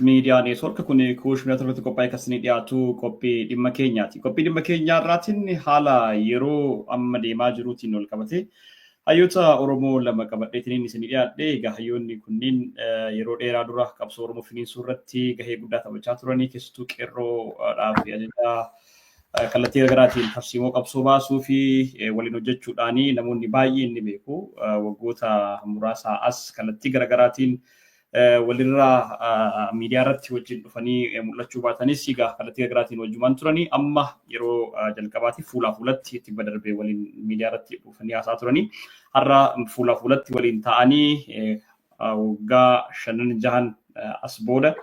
Miidiyaa Neetwoork kun Kuush Miidiyaa irratti qophaa'ee kan isinii dhiyaatu qophii dhimma keenyaati. Qophii dhimma keenyaa irraatiin haala yeroo amma deemaa jiruutiin wal qabate hayyoota Oromoo lama qabadheetiin isinii dhiyaadhe. Egaa hayyoonni kunniin yeroo dheeraa dura qabsoo Oromoo finiinsuu irratti gahee guddaa taphachaa turanii, keessattuu qeerroodhaa fi ajajaa kallattii garaagaraatiin tarsiimoo qabsoo baasuu fi waliin hojjechuudhaan namoonni baay'een ni beeku. Waggoota muraasaa as kallattii garaagaraatiin walirraa miidiyaa irratti wajjin dhufanii mul'achuu baatanis, egaa kallattii garaagaraatiin wajjumaan turanii amma yeroo jalqabaatiif fuulaa fuulatti itti darbee waliin miidiyaa irratti dhufanii haasaa turanii, har'a fuulaa fuulatti waliin ta'anii waggaa shanan jahan as booda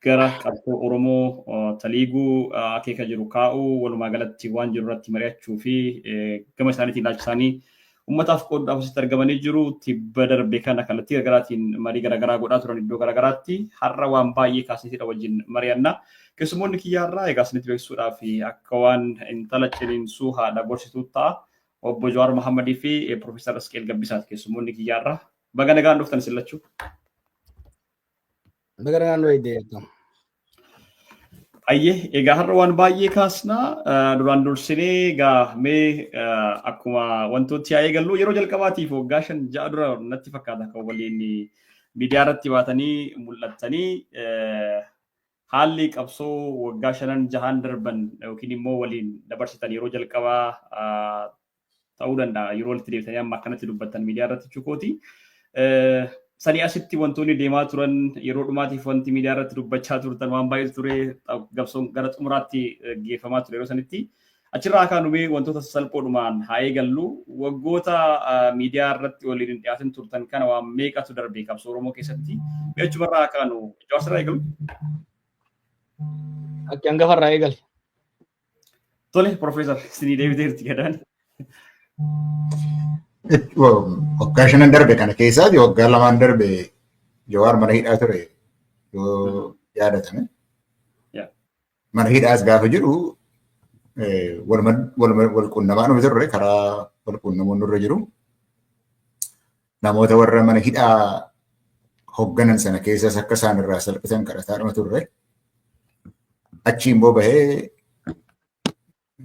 gara qabsoo Oromoo taliiguu akeeka jiru kaa'uu, walumaa galatti waan jiru irratti mari'achuu fi gama isaaniitiin ilaalcha uummataaf qooduudhaaf asitti argamanii jiru. Tibba darbe kana kallattii garaagaraatiin marii garaagaraa godhaa turan iddoo garaagaraatti. Har'a waan baay'ee kaasneetidha wajjin mari'anna. Keessummoonni kiyyaarraa egaa isinitti beeksisuudhaaf akka waan intala ciniinsuu haadha gorsituu ta'a. Obbo Jawaar Mohammadii fi Profeesar Isqeel Gabbisaati keessummoonni kiyyaarraa. Baga nagaan dhuftan isin lachuu. Baga nagaan nu eegde. Ayyee, egaa har'a waan baay'ee kaasnaa. Duraan dursinee egaa mee akkuma wantooti haa eegallu. Yeroo jalqabaatiif waggaa 5-6 dura natti fakkaata kan waliin miidiyaa irratti baatanii mul'attanii. Haalli qabsoo waggaa shanan jahan darban yookiin immoo waliin dabarsitan yeroo jalqabaa ta'uu danda'a yeroo walitti deebitanii amma akkanatti dubbattan miidiyaa irratti chukooti. Sanii asitti wantoonni deemaa turan, yeroo dhumaatiif wanti miidiyaa irratti dubbachaa turtan waan baay'eetu ture, qabsoon gara xumuraatti geeffamaa ture yeroo sanitti. Achirraa kaanumee wantoota salphoodhumaan haa eegallu. Waggoota miidiyaa irratti waliin hin dhiyaatin turtan kana waan meeqatu darbe qabsoo Oromoo keessatti? Mee achumarraa kaanu, Jawaar, sirraa eegalu. Akka hangafarraa eegali. Tole, Profeesar, isinii deebiteerti gadaan. Waggaa shanan darbe kana keessaati waggaa 2n darbe Jawaar mana hidhaa ture yoo yaadatame. Mana hidhaas gaafa jiru wal quunnamaa dhufe turre, karaa wal quunnamuun nurra jiru. Namoota warra mana hidhaa hoogganan sana keessas akka isaan irraa salphisan kadhataa dhuma turre. Achi immoo bahee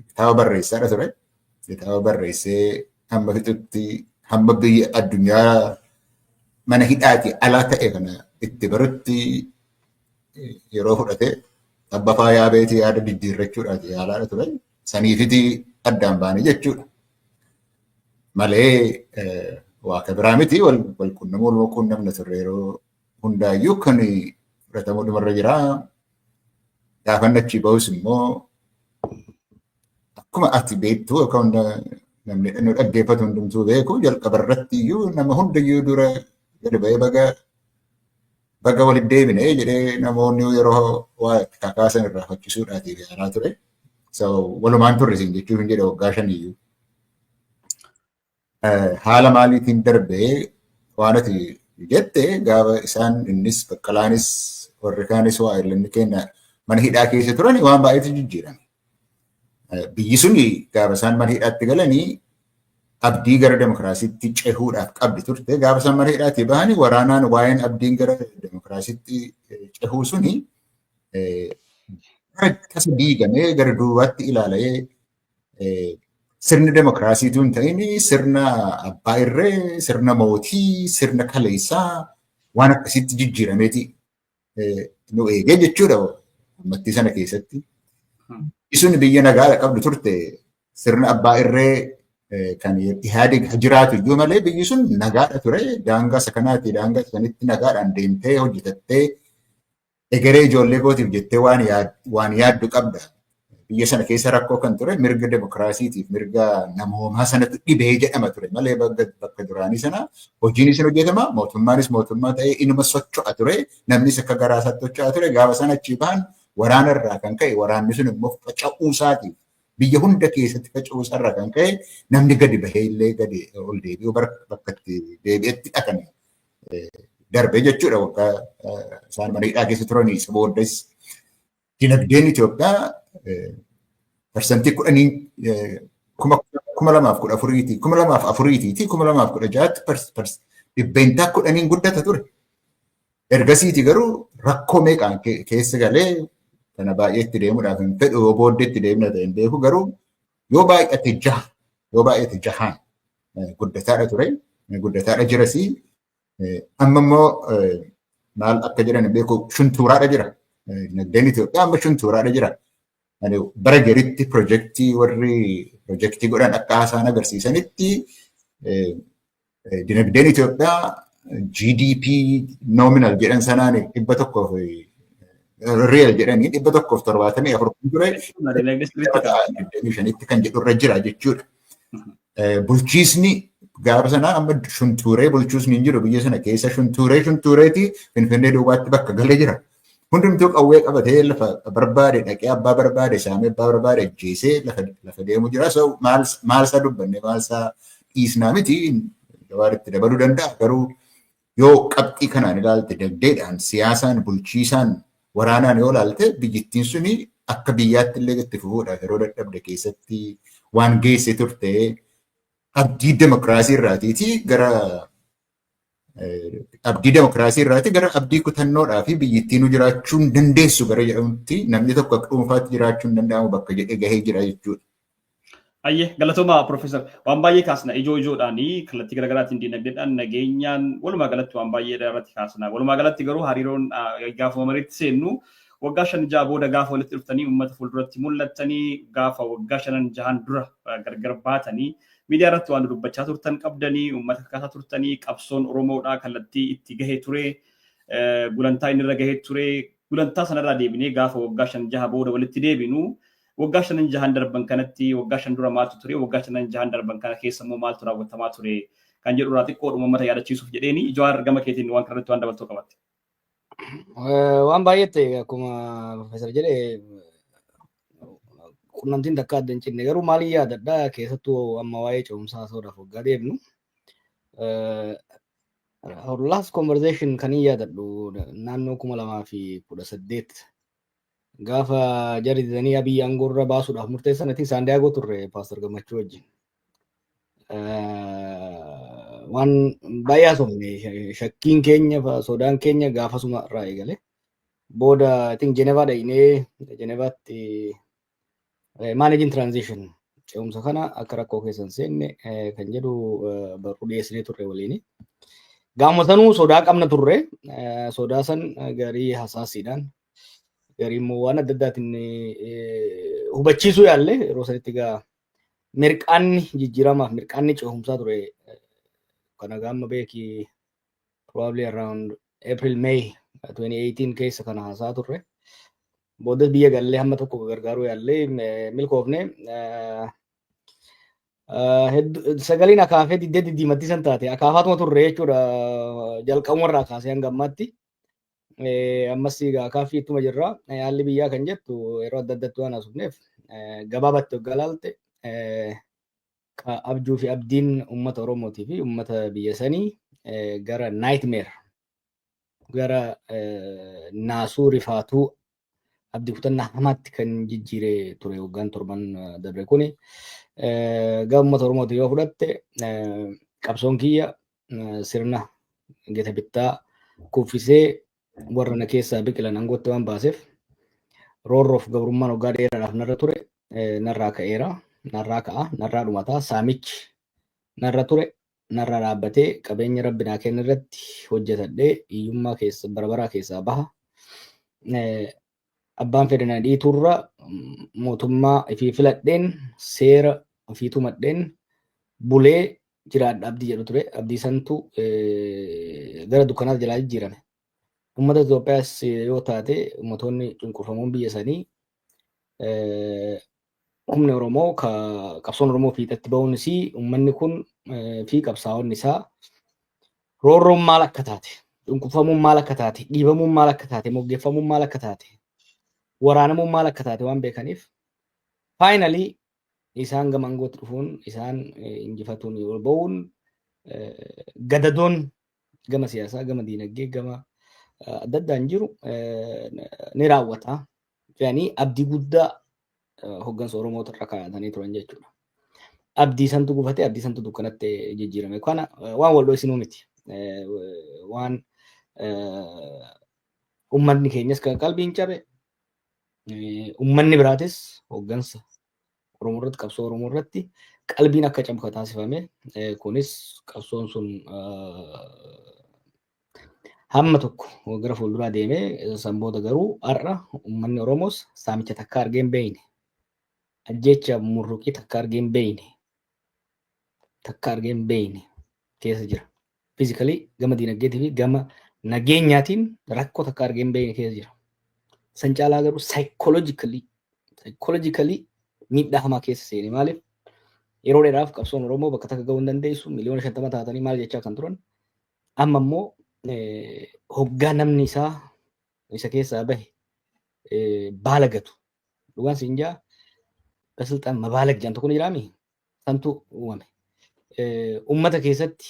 kitaaba barreessaadha ture. Kitaaba barreessee hamma fixutti, hamma biyya addunyaa mana hidhaati ala ta'e kana itti barutti yeroo fudhate, abba faayaa beetii yaada diddiirrachuudhaati yaalaadha ture. Saniifiti addaan baane jechuudha. Malee waa ka biraa miti, wal quunnamuu waluma quunnamna turre yeroo hundaayyuu, kan fudhatamuu dhumarra jira. Gaafa achi bahus immoo akkuma ati beektu yookaan namni nu dhaggeeffatu hundumtuu beeku, jalqaba irratti iyyuu nama hundayyuu dura gadi bahee baga baga walitti deebine jedhee namoonni yeroo waa kakaasan irraa fakkisuudhaatiif yaalaa ture. So walumaan turre isin jechuuf hin jedhe waggaa shaniyyuu. Haala maaliitiin darbee waan ati jette, gaafa isaan innis Baqqalaanis warri kaanis waa ilmi keenya mana hidhaa keessa turan waan baay'eetu jijjiirame. Biyyi suni gaafa isaan mana hidhaatti galanii abdii gara demokiraasiitti cehuudhaaf qabdi turte. Gaafa isaan mana hidhaatii bahanii waraanaan waa'een abdiin gara demokiraasiitti cehuu suni tasa diigamee gara duubaatti ilaalee, sirni demokiraasiitu hin ta'in sirna abbaa irree, sirna mootii, sirna kaleessaa waan akkasitti jijjiirameeti nu eegee jechuudha ammattii sana keessatti. Isun biyya nagaa qabdu turte, sirna abbaa irree kan Ihaadeg jiraatu iyyuu malee biyyi sun nagaadha ture. Daangaa isa kanaati daangaa sanitti nagaadhaan deemtee hojjetattee egeree ijoollee kootiif jettee waan yaaddu qabda. Biyya sana keessa rakkoo kan ture mirga demokiraasiitiif mirga namoomaa sanatu dhibee jedhama ture malee bakka duraanii sana hojiin isin hojjetama, mootummaanis mootummaa ta'ee inuma socho'a ture, namnis akka garaa isaatti socho'a ture. Gaafa sana achii bahan waraana irraa kan ka'e, waraanni sun immoo faca'uu isaatiif biyya hunda keessatti faca'uu isaarraa kan ka'e, namni gadi bahee illee gadi ol deebi'uu bakka itti deebi'etti dhaqan darbe jechuudha. Waggaa isaan mana hidhaa keessa turanii isa booddas dinagdeen Itoophiyaa 10% 2014tii 2004tii 2016tti 10% guddata ture. Ergasiiti garuu rakkoo meeqaan keessa galee, kana baay'eetti deemuudhaaf hin fedhu, yoo booddeetti deemna ta'e hin beeku, garuu yoo baay'ate jaha, yoo baay'ate jahaan guddataadha ture, guddataadha jirasii. Amma immoo maal akka jedhan hin beeku, shuntuuraadha jira. Dinagdeen Itoophiyaa amma shuntuuraadha jira. Bara garitti pirojektii warri pirojektii godhan akka haasaan agarsiisanitti, dinagdeen Itoophiyaa GDP nominal jedhan sanaan 100 real jedhanii 174 kan ture 25tti kan jedhu irra jira jechuudha. Bulchiisni gaafa sanaa amma shuntuuree bulchuusni hin jiru. Biyya sana keessa shuntuuree shuntuureeti Finfinnee duubaatti bakka galee jira. Hundumtuu qawwee qabatee lafa barbaade dhaqee, abbaa barbaade saamee, abbaa barbaade ajjeesee lafa deemu jira. So maal isaa dubbanne, maal isaa dhiisnaa miti, gabaaritti dabaluu danda'a, garuu yoo qabxii kanaan ilaalte, dagdeedhaan, siyaasaan, bulchiisaan, waraanaan yoo ilaalte, biyyittiin suni akka biyyaatti illee itti fufuudhaaf yeroo dadhabde keessatti waan geesse turte. Abdii demokiraasii irraati gara abdii kutannoodhaa fi biyyittiin jiraachuu hin dandeessu gara jedhamutti, namni tokko akka dhuunfaatti jiraachuu hin danda'amu bakka jedhee gahee jira jechuudha. Ayyee, galatooma Profeesar. Waan baay'ee kaasna ijoo ijoodhaanii, kallattii garaagaraatiin, dinagdeedhaan, nageenyaan, walumaa galatti waan baay'ee irratti kaasna. Walumaa galatti garuu hariiroon gaafa mariitti seennu, waggaa 5-6 booda gaafa walitti dhuftanii uummata fuulduratti mul'attanii, gaafa waggaa shanan jahan dura gargar baatanii miidiyaa irratti waan dubbachaa turtan qabdanii, uummata kakaasaa turtanii, qabsoon Oromoodhaa kallattii itti gahee ture, gulantaa inni irra gahee ture, gulantaa sanarraa deebinee gaafa waggaa 5-6 booda walitti deebinu, waggaa shanan jahan darban kanatti waggaa 5 dura maaltu ture, waggaa shanan jahan darban kana keessa immoo maaltu raawwatamaa ture kan jedhu irraa xiqqoodhuma uummata yaadachiisuuf jedheeni. Jawaar, gama keetiin waan kanarratti waan dabaltuu qabatte. Waan baay'eetti akkuma Profeesar jedhe, qunnamtiin takka adda hin cinne. Garuu maaliin yaadadha, keessattuu amma waa'ee ce'umsaa haasa'uudhaaf waggaa deemnu. Our last conversation kan hin yaadadhu naannoo 2018 gaafa jarri didanii Abiyyi aangoorra baasuudhaaf murteessan ati San Diego turre Pastor Gammachuu wajjin. Waan baay'ee haasofne, shakkiin keenya, sodaan keenya gaafasuma irraa eegale. Booda I think Geneva dhaqnee, Genevaatti managing transition, ce'umsa kana akka rakkoo keessa hin seenne kan jedhu barruu dhiyeessinee turre waliini. Gaama sanuu sodaa qabna turre. Sodaa san garii hasaasiidhaan, garii immoo waan adda addaatiin hubachiisuu yaalle. Yeroo sanitti gaa mirqaanni jijjiiramaaf mirqaanni ce'umsaa ture. Kana gaama beeki, probably around April, May 2018 keessa kana haasaa turre. Boodas biyya gallee hamma tokko gargaaruu yaallee milkoofne. Sagaleen akaafee diddee diddiimatti san taate akaafaatuma turre jechuudha jalqabumarraa kaasee hanga ammaatti. Ammas egaa akaaffii ittuma jirra. Haalli biyyaa kan jettu yeroo adda addaatti waan haasofneef, gabaabatti waggaa laalte, abjuu fi abdiin uummata Oromootii fi uummata biyya sanii gara nightmare, gara naasuu, rifaatuu, abdii kutannaa hamaatti kan jijjiiree ture waggaan 7n darbe kuni. Gara uummata Oromootii yoo fudhatte, qabsoon kiyya sirna gita bittaa kuffisee warra na keessaa biqilan aangootti waan baaseef, roorroof gabrummaan waggaa dheeraadhaaf narra ture narraa ka'eera, narraa ka'a, narraa dhumataa, saamichi narra ture narraa dhaabbatee, qabeenya Rabbi naa kenne irratti hojjetadhee hiyyummaa keessa barabaraa keessaa baha. Abbaan fedhe na dhiiturra mootummaa ifii filadheen, seera ofii tumadheen bulee jiraadha abdii jedhu ture. Abdii santu gara dukkanaatti jalaa jijjiirame. Uummata Itoophiyaas yoo taate, uummattoonni cunqurfamoon biyya sanii, humni Oromoo, qabsoon Oromoo fiixatti ba'uunis, uummanni kun fi qabsaa'onni isaa roorroon maal akka taate, cunqurfamuun maal akka taate, dhiibamuun maal akka taate, moggeeffamuun maal akka taate, waraanamuun maal akka taate waan beekaniif, finally isaan gama aangootti dhufuun, isaan injifatuun, ol ba'uun, gadadoon gama siyaasaa, gama diinagdee, gama adda addaan jiru ni raawwata. Jedhanii abdii guddaa hoggansa Oromoo irra kaa'atanii turan jechuudha. Abdii santu gufatee, abdii santu dukkanatti jijjiirame. Kana waan wal dho'isinuu miti. Waan Uummanni keenyas kan qalbiin cabe, uummanni biraatis hooggansa Oromoo irratti, qabsoo Oromoo irratti qalbiin akka cabu kan taasifame. Kunis qabsoon sun hamma tokko gara fuulduraa deemee, san booda garuu har'a uummanni Oromoos saamicha takka argee hin beekne, ajjeecha murruqii takka argee hin beekne, takka argee hin beekne keessa jira. Physically, gama diinagdeetii fi gama nageenyaatiin rakkoo takka argee hin beekne keessa jira. San caalaa garuu psychologically miidhaa hamaa keessa seene. Maaliif? Yeroo dheeraaf qabsoon Oromoo bakka takka gahuu hin dandeessu, 50,000,000 taatanii maal jechaa kan turan, amma immoo hoggaa namni isaa isa keessaa bahe baala gatu, dhugaan siin jaa, በስልጣን መባለግ jedhan tokko ni jiraami, santu uumame. Uummata keessatti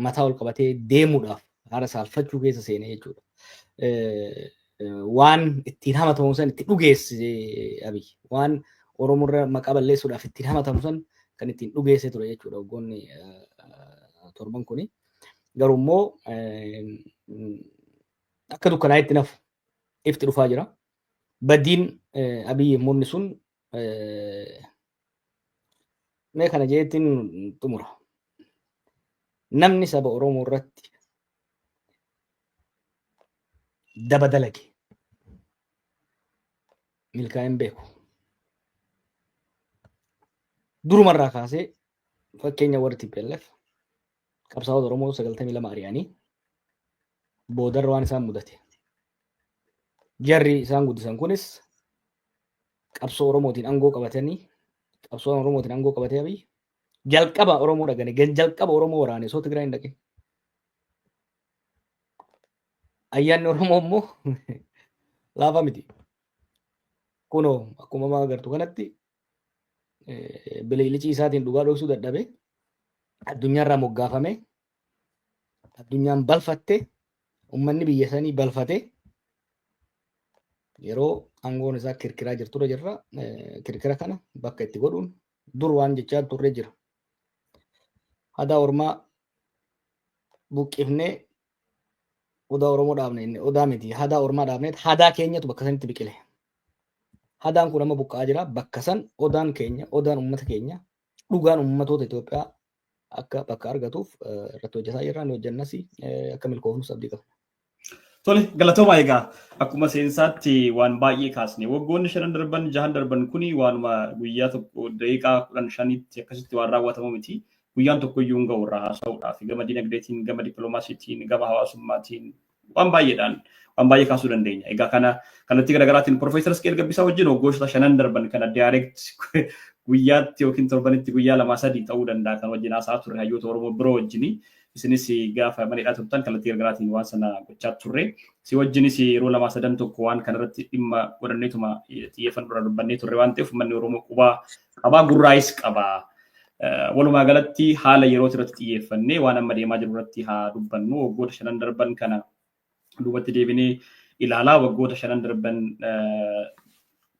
mataa ol qabatee deemuudhaaf haara saalfachuu keessa seenee jechuudha. Waan ittiin hamatamu san itti dhugeesse Abiy. Waan Oromoorra maqaa balleessuudhaaf ittiin hamatamu san kan ittiin dhugeesse ture jechuudha waggoonni 7 kuni. Garuu immoo akka dukkanaa'etti nafu, ifti dhufaa jira. Badiin Abiy murni sun, mee kana jeettiin xumura. Namni saba Oromoo irratti daba dalage milkaa'een beeku. Durumarraa kaasee, fakkeenya, warri TPLF qabsaa'ota Oromoo 92 ari'anii boodarra waan isaan mudate. Jarri isaan guddisan kunis qabsoo Oromootiin aangoo qabatanii, qabsoo Oromootiin aangoo qabatee, Abiy jalqaba Oromoo dhagane, jalqaba Oromoo waraane osoo Tigraay hin dhaqin. Ayyaanni Oromoo immoo laafaa miti. Kunoo akkuma amma agartu kanatti bililicii isaatiin dhugaa dhoksuu dadhabe, addunyaarraa moggaafame, addunyaan balfatte, uummanni biyya sanii balfate. Yeroo aangoon isaa kirkiraa jirturra jirra. Kirkira kana bakka itti godhuun dur waan jechaa turre jira. Hadaa ormaa buqqifnee odaa Oromoo dhaabne inni odaa miti, hadaa ormaa dhaabnee hadaa keenyatu bakka sanitti biqile. Hadaan kun amma buqqa'aa jira. Bakka san odaan keenya, odaan uummata keenya, dhugaan uummatoota Itoophiyaa akka bakka argatuuf irratti hojjetaa jirra. Ni hojjennas, akka milkoofnus abdii qabna. Tole, galatoomaa. Egaa akkuma seensaatti waan baay'ee kaasne, waggoonni shanan darban, jahan darban kuni waanuma guyyaa tokko daqiiqaa 15tti akkasitti waan raawwatamu miti. Guyyaan tokko iyyuu hin ga'u irraa haasa'uudhaaf, gama dinagdeetiin, gama dippiloomaasiitiin, gama hawaasummaatiin, waan baay'eedhaan waan baay'ee kaasuu dandeenya. Egaa kana kallattii garaagaraatiin Profeesar Isqeel Gabbisaa wajjin waggoota shanan darban kana direct guyyaatti yookiin torbanitti guyyaa lama sadii ta'uu danda'a kan wajjin haasa'aa turre, hayyoota Oromoo biroo wajjini. Isinis gaafa maneedhaa turtan kallattii garaagaraatiin waan sana gochaa turre. Si wajjinis yeroo lama sadan tokko waan kanarratti dhimma godhanneetuma xiyyeeffannoo irra dubbannee turre waan ta'eef, uummanni Oromoo qubaa qabaa, gurraayis qabaa. Walumaa galatti haala yeroo irratti xiyyeeffannee waan amma deemaa jiru irratti haa dubbannu. Waggoota shanan darban kana duubatti deebinee ilaalaa, waggoota shanan darban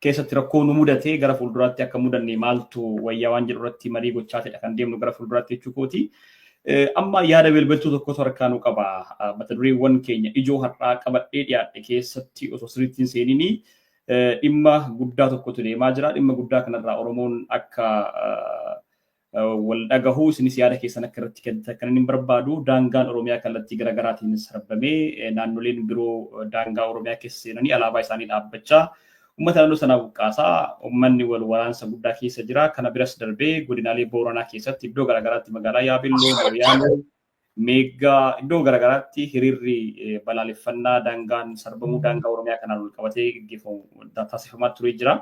keessatti rakkoo nu mudate gara fuulduraatti akka mudanne maaltu wayyaa waan jedhu irratti marii gochaatidha kan deemnu gara fuulduraatti jechuu kooti. Amma yaada bilbiltuu tokkotu harkaa nu qaba. Mata dureewwan keenya ijoo har'aa qabadhee dhiyaadhe keessatti osoo sirriitti hin seeninii, dhimma guddaa tokkotu deemaa jira. Dhimma guddaa kanarraa Oromoon akka wal dhagahuu, isinis yaada keessan akka irratti kennitan kan inni barbaadu, daangaan Oromiyaa kallattii garaagaraatiin sarbamee, naannoleen biroo daangaa Oromiyaa keessa seenanii alaabaa isaanii dhaabbachaa, uummata naannoo sanaa buqqaasaa, uummanni wal waraansa guddaa keessa jira. Kana biras darbee godinaalee Booranaa keessatti iddoo garaagaraatti, magaalaa Yaabelloo, Mooyaalee, Meeggaa, iddoo garaagaraatti hiriirri balaaleffannaa daangaan sarbamuu daangaa Oromiyaa kanaan wal qabatee gaggeeffamu taasifamaa ture jira.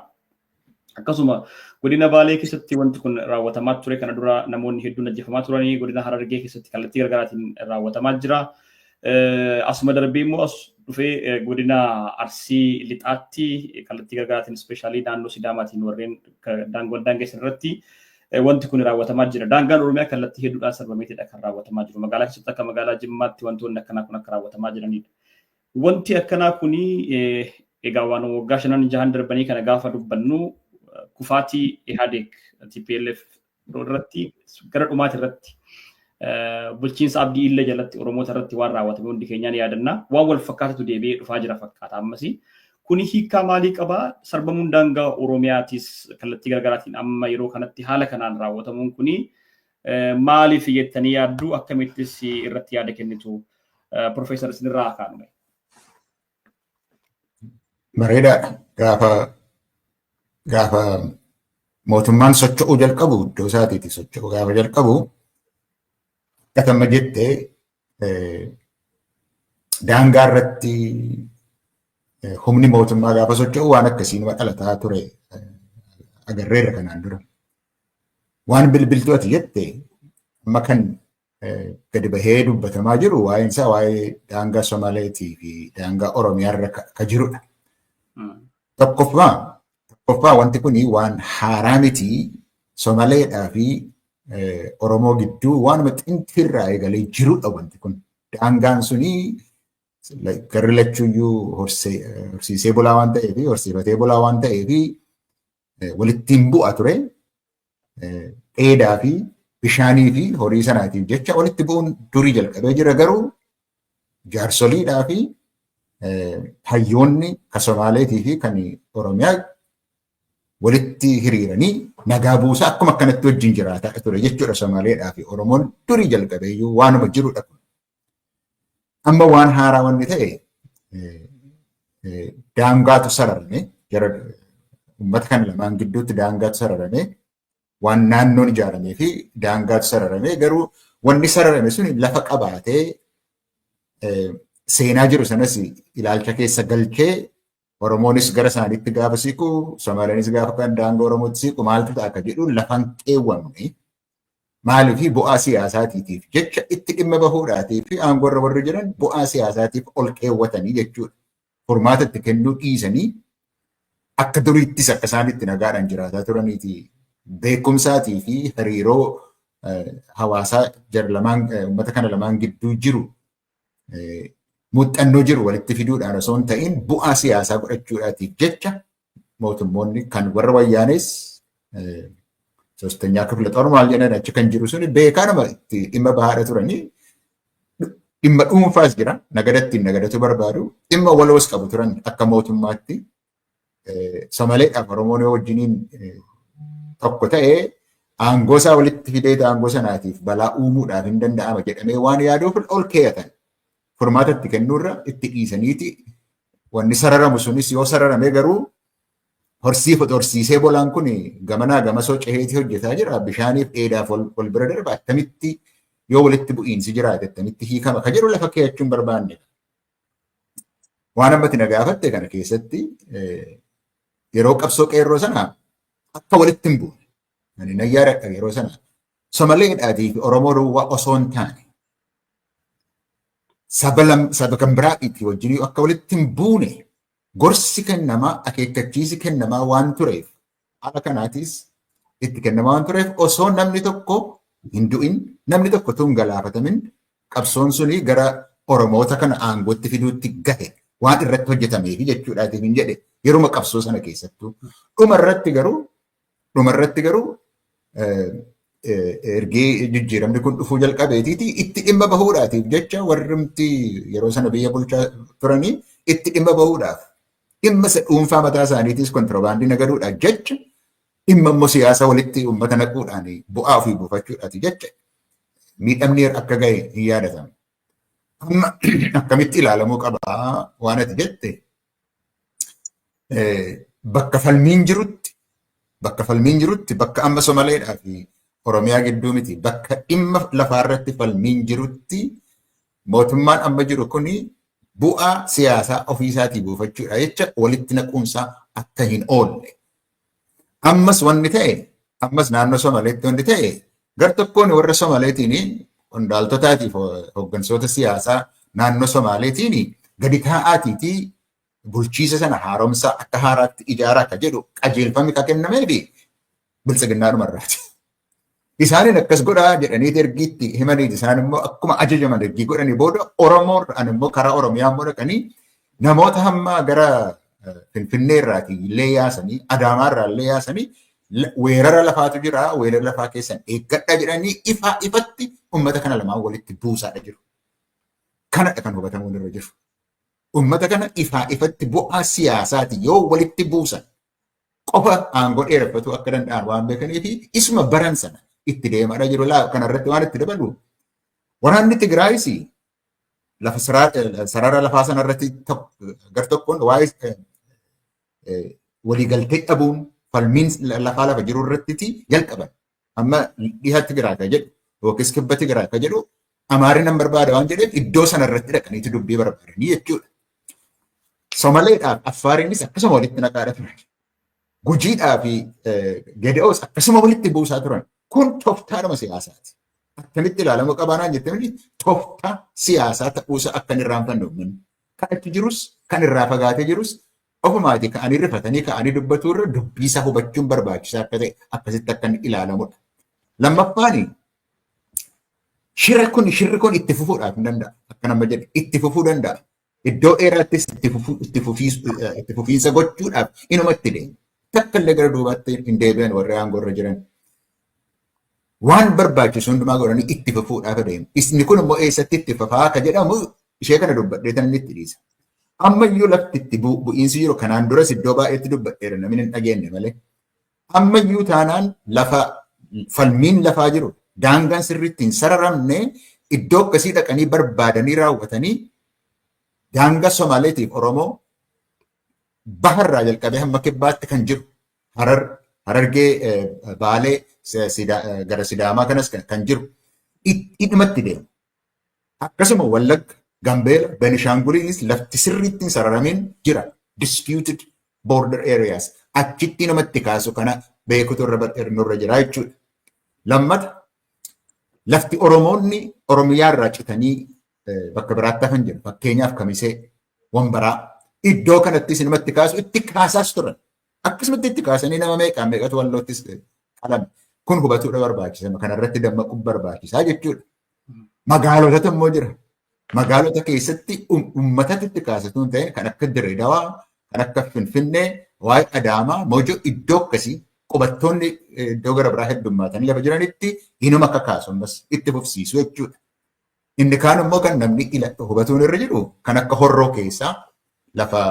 Akkasuma godina Baalee keessatti wanti kun raawwatamaa ture. Kana dura namoonni hedduun ajjeefamaa turanii, godina Harargee keessatti kallattii garaagaraatiin raawwatamaa jira. Asuma darbee immoo as dhufee godina Arsii Lixaatti kallattii garaagaraatiin, especially naannoo Sidaamaatiin warreen daangoon daangessan irratti wanti kun raawwatamaa jira. Daangaan Oromiyaa kallattii hedduudhaan sarbameetidha kan raawwatamaa jiru. Magaalaa keessatti, akka magaalaa Jimmaatti, wantoonni akkanaa kun akka raawwatamaa jiranidha. Wanti akkanaa kuni egaa waan waggaa shanan jahan darbanii kana gaafa dubbannu, kufaatii Ihaadeeg, TPLF irratti, gara dhumaati irratti Bulchiinsa Abdii Illee jalatti Oromoota irratti waan raawwatame hundi keenyaan yaadanna. Waan wal fakkaatatu deebi'ee dhufaa jira fakkaata ammasii. Kuni hiikkaa maalii qabaa? Sarbamuun daangaa Oromiyaatis kallattii garaagaraatiin amma yeroo kanatti haala kanaan raawwatamuun kuni maaliif jettanii yaaddu? Akkamittis irratti yaada kennitu? Profeesar, isinirraa kaanu. Bareedaadha. Gaafa mootummaan socho'uu jalqabu, iddoo isaatiitti socho'uu gaafa jalqabu, akkatama jettee daangaa irratti humni mootummaa gaafa socho'u waan akkasii nama dhalataa ture agarreerra kanaan dura. Waan bilbiltuu ati jette amma kan gadi bahee dubbatamaa jiru waa'een isaa waa'ee daangaa Somaaleetii fi daangaa Oromiyaa irra ka jirudha. Tokkoffaa, wanti kun waan haaraa miti. Somaaleedhaa fi Oromoo gidduu waanuma xintirraa eegalee jirudha wanti kun. Daangaan suni garri lachuuyyuu horsiisee bulaa waan ta'eef, horsiifatee bulaa waan ta'eef, walitti hin bu'a ture. Dheedaa fi bishaanii fi horii sanaatiif jecha walitti bu'uun durii jalqabee jira, garuu jaarsoliidhaa fi hayyoonni kan Somaaleetii fi kan Oromiyaa walitti hiriiranii nagaa buusaa akkuma akkanatti wajjin jiraataa ture jechuudha. Somaaleedhaa fi Oromoon durii jalqabeeyyuu waanuma jirudha kun. Amma waan haaraa wanni ta'e daangaatu sararame, jara uummata kana lamaan gidduutti daangaatu sararame, waan naannoon ijaaramee fi daangaatu sararame. Garuu wanni sararame sun lafa qabaatee seenaa jiru sanas ilaalcha keessa galchee, Oromoonis gara isaaniitti gaafa siqu, Somaaleenis gaafa kan daangaa Oromootti siqu maaltu ta'a akka jedhu lafan qeewwamne. Maaliif? Bu'aa siyaasaatiitiif jecha itti dhimma bahuudhaatii fi aangoo warri jiran bu'aa siyaasaatiif ol keewwatanii jechuudha. Furmaata itti kennuu dhiisanii akka duriittis akka isaan itti nagaadhaan jiraataa turaniiti, beekumsaatii fi hariiroo hawaasaa jara lamaan, uummata kana lamaan gidduu jiru, muuxannoo jiru walitti fiduudhaan osoo hin ta'in, bu'aa siyaasaa godhachuudhaatiif jecha mootummoonni kan warra wayyaanes ሶስተኛ ክፍለ ጦር maal jedhan achi kan jiru sun beekaa nama itti dhimma bahaadha turanii. Dhimma dhuunfaas jira, nagada ittiin nagadatu barbaadu, dhimma waloos qabu turan. Akka mootummaatti Somaleedhaaf Oromoon yoo wajjiniin tokko ta'ee aangoo isaa walitti fidee aangoo sanaatiif balaa uumuudhaaf hin danda'ama jedhamee waan yaaduuf ol keeyatan. Furmaata itti kennuurra itti dhiisaniiti, wanni sararamu sunis yoo sararame garuu horsiisee bolaan kun gamanaa gamasoo ceheetii hojjetaa jira. Bishaaniif dheedaaf wal bira darba. Attamitti yoo walitti bu'iinsi jiraate attamitti hiikama ka jedhu lafa keeyyachuun barbaanne. Waan ammatti na gaafatte kana keessatti yeroo qabsoo qeerroo sana akka walitti hin buune. Ani nan yaadadha, yeroo sana Somaleedhaatii fi Oromoo duwwaa osoo hin taane saba kan biraatiitti wajjin akka walitti hin buune gorsi kennamaa, akeekkachiisi kennamaa waan tureef, haala kanaatis itti kennamaa waan tureef, osoo namni tokko hin du'in, namni tokko tun galaafatamin, qabsoon suni gara Oromoota kana aangootti fiduutti gahe waan irratti hojjetameefi jechuudhaatiif hin jedhe yeruma qabsoo sana keessattuu. Dhuma irratti garuu ergee jijjiiramni kun dhufuu jalqabeetiiti itti dhimma bahuudhaatiif jecha warrimti yeroo sana biyya bulchaa turanii itti dhimma bahuudhaaf, dhimma dhuunfaa mataa isaaniitiis kontiroobaandii nagaduudhaaf jecha, dhimma immoo siyaasa walitti uummata naquudhaan bu'aa ofii buufachuudhaati jecha miidhamni akka gahe hin yaadatamu. Amma akkamitti ilaalamuu qabaa waan ati jette, bakka falmiin jirutti, bakka amma Somaleedhaa fi Oromiyaa gidduu miti, bakka dhimma lafaarratti falmiin jirutti, mootummaan amma jiru kuni bu'aa siyaasaa ofiisaatii buufachuudha jecha walitti naquunsaa akka hin oolle. Ammas wanni ta'e, ammas naannoo Somaleetti wanni ta'e, gar tokkoon warra Somaleetiin, qondaaltotaatiif hooggantoota siyaasaa naannoo Somaaleetiin gadi taa'aatiitii bulchiisa sana haaromsaa, akka haaraatti ijaaraa akka jedhu qajeelfamni kan kennameefi biltsiginnaa dhumarraati. Isaaniin akkas godhaa jedhanii ergiitti himaniiti, isaan immoo akkuma ajajaman ergii godhanii booda Oromoo immoo karaa Oromiyaa immoo dhaqanii namoota hamma gara Finfinnee irraatii illee yaasanii, Adaamaa irraa illee yaasanii Weerara lafaatu jira, weerara lafaa keessan eeggadha jedhanii ifaa ifatti uummata kana lamaan walitti buusaadha jiru. Kanadha kan hubatamuun irra jiru. Uummata kana ifaa ifatti bu'aa siyaasaati yoo walitti buusan qofa aangoo dheereffatu akka danda'an waan beekanii fi isuma baran sana itti deemaadha jiru. Kanarratti waan itti dabalu, waraanni Tigraayis lafa sarara lafaa sanarratti gar tokkoon waa'ee waliigaltee dhabuun falmiin lafaa lafa jiru irratti jalqaban. Amma dhiha Tigraay ka jedhu yookiis kibba Tigraay ka jedhu Amaarri nan barbaada waan jedheef iddoo sanarratti dhaqaniitu dubbii barbaadanii jechuudha. Somaleedhaaf Affaariinis akkasuma walitti naqaadha turan. Gujiidhaa fi Gede'oos akkasuma walitti buusaa turan. Kun tooftaadhuma siyaasaati. Akkamitti ilaalamuu qabaanaan jettee, tooftaa siyaasaa ta'uusaa akka hin irraanfanne uummanni. Kan achi jirus, kan irraa fagaatee jirus, ofumaati ka'anii rifatanii ka'anii dubbatu irra dubbii isaa hubachuun barbaachisaa akka ta'e akkasitti akka inni ilaalamudha. Lammaffaani, shira kun shirri kun itti fufuudhaaf hin danda'a. Akka nama jedhe itti fufuu danda'a. Iddoo dheeraattis itti fufiinsa gochuudhaaf inuma itti deema. Takka illee gara duubaatti hin deebi'an warri aangoo irra jiran. Waan barbaachisu hundumaa godhanii itti fufuudhaaf adeemu. Inni kun immoo eessatti itti fufaa akka jedhamu ishee kana dubbadhee tan inni itti dhiisa. Ammayyuu lafti itti bu'iinsi jiru, kanaan duras iddoo baay'eetti dubbadheera, namni hin dhageenye malee. Ammayyuu taanaan lafa falmiin lafaa jiru, daangaan sirriitti hin sararamne, iddoo akkasii dhaqanii barbaadanii raawwatanii daangaa Somaaleetiif Oromoo baharraa jalqabee hamma kibbaatti kan jiru, Harar, Harargee, Baalee, gara Sidaamaa kanas kan jiru dhimatti deemu. Akkasuma Wallagga, Gambeela, Benishaanguliinis lafti sirriitti hin sararamin jira. Disputed border areas. Achitti namatti kaasu, kana beekutu nurra jira jechuudha. Lammata, lafti Oromoonni Oromiyaa irraa citanii bakka biraatti hafan jiru. Fakkeenyaaf Kamisee, Wambaraa. Iddoo kanattis namatti kaasu, itti kaasaas turan. Akkasumatti itti kaasanii nama meeqaan meeqatu Walloottis qalame. Kun hubatuudha barbaachisa. Kanarratti dammaquun barbaachisaa jechuudha. Magaalotatu immoo jira. Magaalota keessatti uummatatti itti kaasatu hin ta'in, kan akka Dirree Dawaa, kan akka Finfinnee, waa'ee Adaamaa, Mojoo, iddoo akkasii qubattoonni iddoo gara biraa heddummaatanii lafa jiranitti inuma akka kaasu ammas itti fufsiisu jechuudha. Inni kaan immoo kan namni hubatuun irra jiru, kan akka Horroo keessaa lafa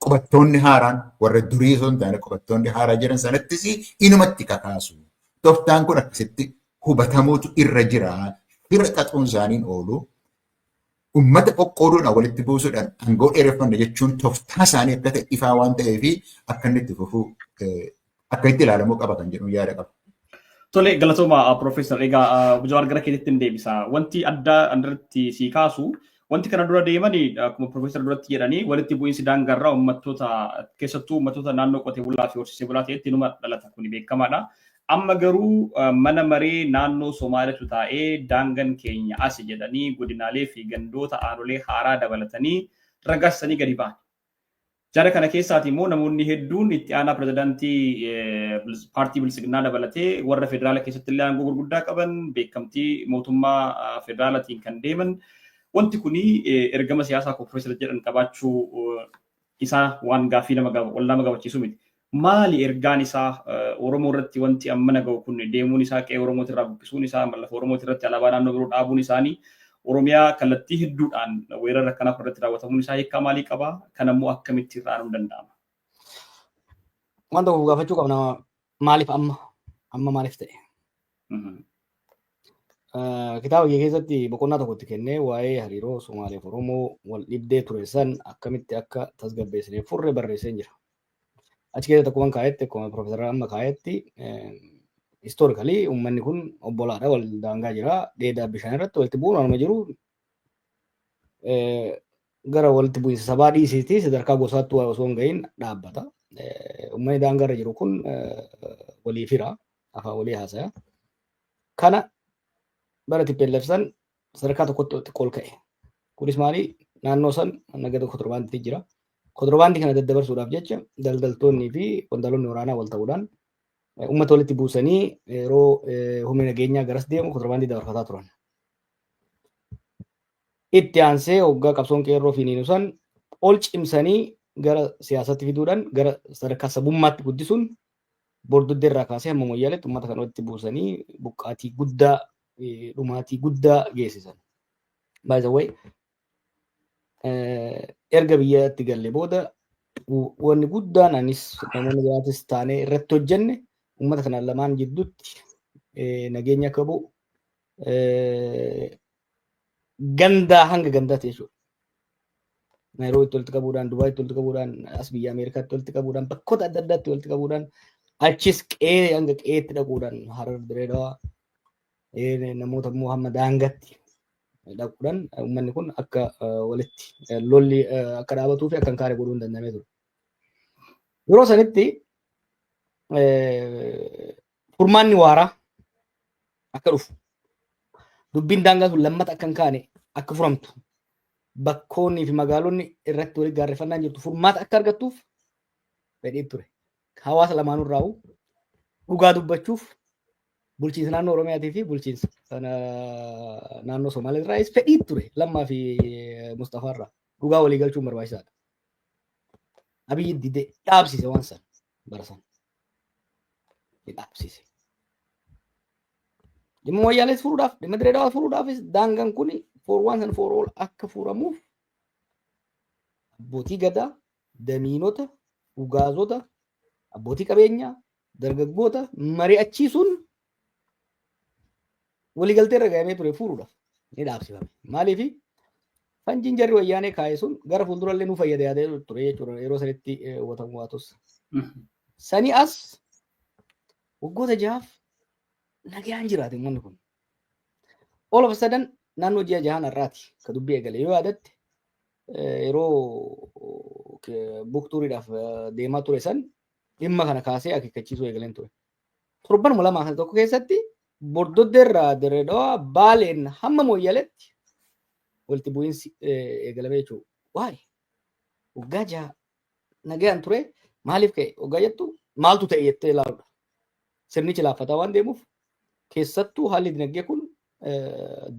qubattoonni haaraan, warra durii osoo hin taane qubattoonni haaraa jiran sanattis inumatti kakaasu. Tooftaan kun akkasitti hubatamuutu irra jira. Fira xaxuun isaaniin oolu. Uummata qoqqooduudhaan walitti buusuudhaan aangoo dheereffanna jechuun tooftaa isaanii akka ta'e ifaa waan ta'eef, akka inni itti fufuu akka itti ilaalamuu qaba kan jedhu yaada qaba. Tole, galatooma Profeesar. Egaa Jawaar, gara keetitti hin deebisa. Wanti addaa irratti sii kaasu, wanti kana dura deemanii akkuma Profeesar duratti jedhanii, walitti bu'iinsi daangarraa uummattoota, keessattuu uummattoota naannoo qotee bulaa fi horsiisee bulaa ta'etti inuma dhalata, kuni beekamaadha. Amma garuu mana maree naannoo Somaaliitu taa'ee daangan keenya asi jedhanii godinaalee fi gandoota aanolee haaraa dabalatanii ragaasisanii gadi ba'an. Jara kana keessaati immoo namoonni hedduun itti aanaa pirezidaantii paartii Bilisiginnaa dabalatee warra federaala keessatti illee aangoo gurguddaa qaban, beekamtii mootummaa federaalatiin kan deeman. Wanti kuni ergama siyaasaa Profeesar jedhan qabaachuu isaa waan gaaffii nama wal nama gaafachiisu miti. Maali ergaan isaa Oromoo irratti? Wanti amma naga'u kun deemuun isaa, qe'ee Oromoo irraa buqqisuun isaa, lafa Oromoo irratti alaabaa naannoo biroo dhaabuun isaanii, Oromiyaa kallattii hedduudhaan weerara akkanaaf irratti raawwatamuun isaa hiikkaa maalii qaba? Kan ammoo akkamitti irraa aanuun danda'ama? Waan tokko gaafachuu qabna, maaliif amma? Amma maaliif ta'e? Kitaaba kee keessatti boqonnaa tokkotti kennee waa'ee hariiroo Somaaliif Oromoo wal dhibdee ture san akkamitti akka tasgabbeessinee furre barreessee jira. Achi keessatti akkuma kaa'etti, akkuma Profeesar amma kaa'etti, historically uummanni kun obbolaadha, wal daangaa jira, dheedaa bishaan irratti walitti bu'uun waanuma jiru, gara walitti bu'iinsa sabaa dhiisiitii sadarkaa gosaatti osoo hin gahin dhaabbata. Uummanni daangaa irra jiru kun walii fira, afaan walii haasaya. Kana bara TPLF san sadarkaa tokkotti xiqqoo ol ka'e. Kunis maali? Naannoo san nagada kontirbaandiitu jira. Kontirbaandii kana daddabarsuudhaaf jecha daldaltoonnii fi qondaalonni waraanaa wal ta'uudhaan uummata walitti buusanii yeroo humni nageenyaa garas deemu kontirbaandii dabarfataa turan. Itti aansee hoggaa qabsoon qeerroo finiinu san ol cimsanii gara siyaasatti fiduudhaan gara sadarkaa sabummaatti guddisuun Bordoddee irraa kaasee hamma Moyyaaleetti uummata kana walitti buusanii buqqaatii guddaa, dhumaatii guddaa geessisan. By the way, erga biyyatti galle booda wanni guddaan anis namoonni biraatis taanee irratti hojjenne uummata kana lamaan jidduutti nageenya akka bu'u, gandaa hanga gandaatti jechuudha. Naayiroobitti walitti qabuudhaan, Dubaayitti walitti qabuudhaan, as biyya Ameerikaatti walitti qabuudhaan, bakkoota adda addaatti walitti qabuudhaan, achis qe'ee hanga qe'eetti dhaquudhaan, Harar, Direedawaa, namoota immoo hamma daangatti dhaquudhaan uummanni kun akka walitti lolli akka dhaabatuu fi akka hin kaane godhuu hin danda'amee ture. Yeroo sanitti furmaanni waaraa akka dhufu, dubbiin daangaa sun lammata akka hin kaane akka furamtu, bakkoonni fi magaalonni irratti walitti gaarreeffannaan jirtu furmaata akka argattuuf fedhii ture. Hawaasa lamaanuu irraa dhugaa dubbachuuf bulchiinsa naannoo Oromiyaatii fi bulchiinsa naannoo Somaalee irraayis fedhii ture. Lammaa fi Mustafaa irraa dhugaa walii galchuun barbaachisaadha. Abiyyi didee dhaabsise waan san bara san. Dhaabsise. Dhimma Wayyaalees furuudhaaf, dhimma Diree Dawaa furuudhaafis daangaan kun for once and for all akka furamuuf abbootii gadaa, damiinota, ugaazota, abbootii qabeenyaa, dargaggoota mari'achiisuun waliigaltee irra gahamee ture furuudhaaf ni dhaabsifame. Maaliif? Fanjiin jarri Wayyaanee kaa'e sun gara fuuldurallee nu fayyada yaadee ture jechuudha yeroo sanitti hubatamuu waatus. Sanii as waggoota 6f nagaan jiraate uummanni kun. All of a sudden naannoo ji'a jahan har'aati ka dubbii eegale. Yoo yaadatte, yeroo book touriidhaaf deemaa ture san dhimma kana kaasee akeekkachiisuu eegaleen ture. Torbanuma lamaa kana tokko keessatti Bordoddeerraa Dirree Dhawaa, Baaleen hamma Mooyyaleetti walitti bu'iinsi eegalame jechuudha. Waa'ee waggaa 6 nagaan ture maaliif ka'e waggaa jettu, maaltu ta'e jettee ilaaluudha. Sirnichi laaffataa waan deemuuf, keessattuu haalli dinagdee kun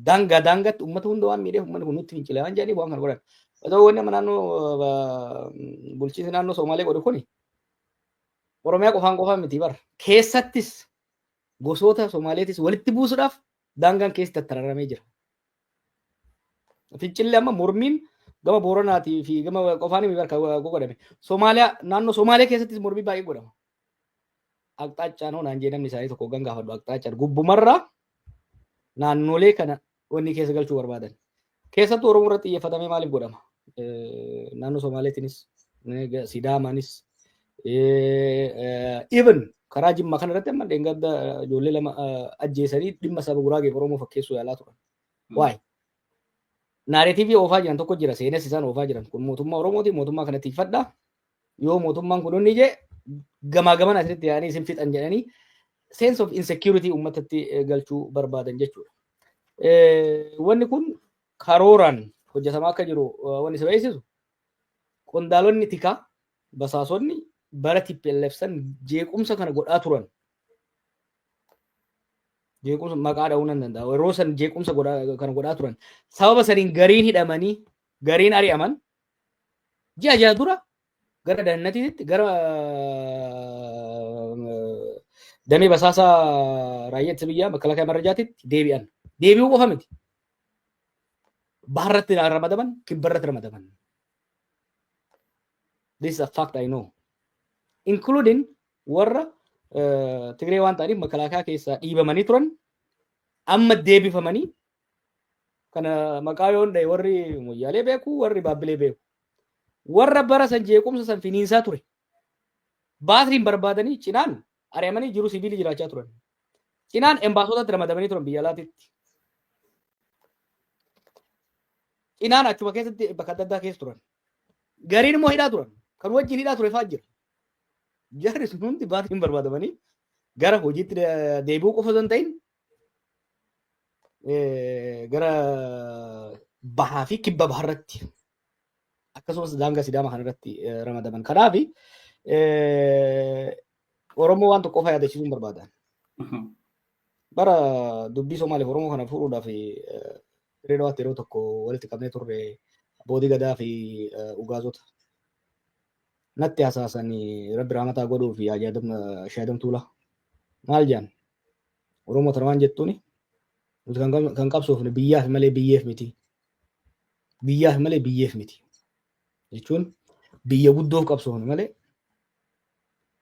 daangaa daangaatti uummata hunda waan miidheef, uummanni kun nutti fincile waan jedhaniif waan kana godhan. Otoo wanni amma naannoo bulchiinsi naannoo Somaalee godhu kuni Oromiyaa qofaan qofaan miti bara. Keessattis gosoota Somaaleetis walitti buusuudhaaf daangaan keessatti tattararamee jira. Fincilli amma mormiin gama Booranaatii fi gama qofaan miti barka godhame. Somaaliyaa, naannoo Somaalee keessattis mormii baay'ee godhama. Aqxaachaan hoo naan jee namni isaanii tokko gan gaafadhu, aqxaachaan gubbumarraa naannolee kana wanni keessa galchuu barbaadan. Keessattuu Oromoo irratti xiyyeeffatamee maaliif godhama? Naannoo Somaaleetiinis, Sidaamaanis, even karaa Jimmaa kana irratti amma dheengadda ijoollee lama ajjeesanii dhimma saba Guraagee Oromoo fakkeessuu yaalaa turan. Waa'ee narrative oofaa jiran tokko jira, seenes isaan oofaa jiran kun mootummaa Oromooti, mootummaa kana tiifadha. Yoo mootummaan kun inni jee gamaa gaman asirratti yaa'anii isin fixan jedhanii sense of insecurity uummatatti galchuu barbaadan jechuudha. Wanni kun karooraan hojjetamaa akka jiru wanni isa beeksisu, qondaalonni tikaa basaasonni bara TPLF san jeequmsa kana godhaa turan. Jeequmsa maqaa dha'uu nan danda'a. Yeroo san jeequmsa kana godhaa turan. Sababa saniin gariin hidhamanii, gariin ari'aman, ji'a 6 dura gara dannatiitti, gara damee basaasaa raayyaa ittisa biyyaa makalaakaa marrajaatitti deebi'an. Deebi'uu qofa miti. Baharratti ramadaman, kibbarratti ramadaman. This is a fact I know. Including warra Tigree waan ta'aniif makalaakaa keessaa dhiibamanii turan amma deebifamanii kana maqaa yoon dha'e warri Moyyaalee beeku, warri Baabbilee beeku. Warra bara san jeequmsa san finiinsaa ture. Baatiriin barbaadanii cinaan ari'amanii jiru, siviilii jiraachaa turan. Cinaan embaasotatti ramadamanii turan biyya alaatitti. Cinaan achuma keessatti bakka adda addaa keessa turan. Gariin immoo hidhaa turan. Kan wajjin hidhaa ture fa'aa jira. Jarri sun hundi baatiriin barbaadamanii gara hojiitti deebi'uu qofa osoo hin ta'in gara bahaa fi kibba baharratti akkasumas daangaa Sidaama kanarratti ramadaman. Kanaaf Oromoo waan tokko qofa yaadachiisuun barbaadan. Bara dubbii Somaaliif Oromoo kana fuudhuudhaaf Dirree Dawaatti yeroo tokko walitti qabnee turre abbootii gadaa fi ugaazota. Natti hasaasanii Rabbi rahmataa godhuu fi Shaadam Tuulaa. Maal jedhan? Oromoo tana waan jettuuni, nuti kan qabsoofne biyyaaf malee biyyeef miti. Biyyaaf malee biyyeef miti. Jechuun biyya guddoof qabsoofne malee,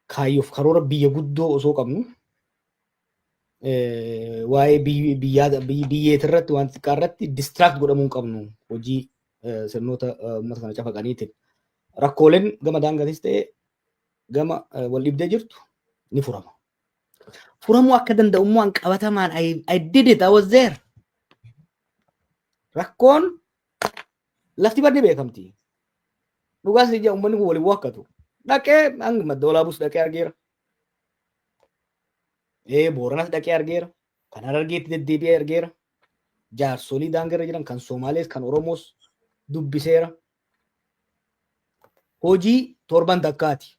kaayyoof karoora biyya guddoo osoo qabnu, waa'ee biyyeetirratti waan xiqqaa irratti distract godhamuu hin qabnu hojii sirnoota uummata kana cafaqaniitiin. Rakkooleen gama daangaatis ta'e gama wal dhibdee jirtu ni furama. Furamuu akka danda'u immoo an qabatamaan I did it, I was there. Rakkoon lafti barni beekamti. Dhugaas ija uummanni kun waliin wakkatu. Dhaqee hanga Madda Walaabus dhaqee argeera. Booranas dhaqee argeera. Kan Harargeetti deddeebi'ee argeera. Jaarsolii daangarra jiran kan Somaalees kan Oromoos dubbiseera. Hojii torban takkaati.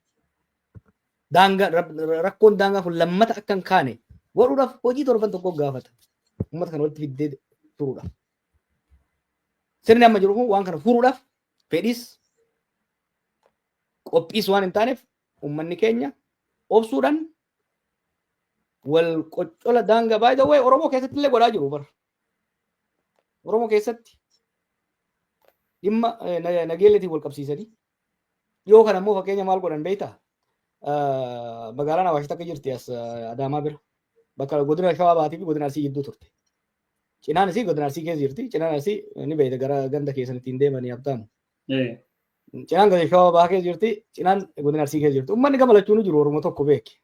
Daangaa, rakkoon daangaa kun lammata akka hin kaane godhuudhaaf hojii torban tokko gaafata. Uummata kana walitti fiddee turuudhaaf. Sirni amma jiru kun waan kana furuudhaaf fedhiis qophiis waan hin taaneef, uummanni keenya obsuudhaan wal qoccola daangaa baay'ee way Oromoo keessatti illee godhaa jiru bara. Oromoo keessatti dhimma nageelleetiin wal qabsiisanii dhiyoo kana immoo fakkeenya maal godhan beektaa? Magaalaan Awaash takka jirti as Adaamaa bira. Bakka godina Shawaa Baatii fi godina Arsii gidduu turte. Cinaan isii godina Arsii keessa jirti. Cinaan Arsii ni beekta, gara ganda keessan ittiin deemanii Habtaamu. Cinaan godina Shawaa Bahaa keessa jirti. Cinaan godina Arsii keessa jirti. Uummanni gama lachuun jiru Oromoo tokko beeki.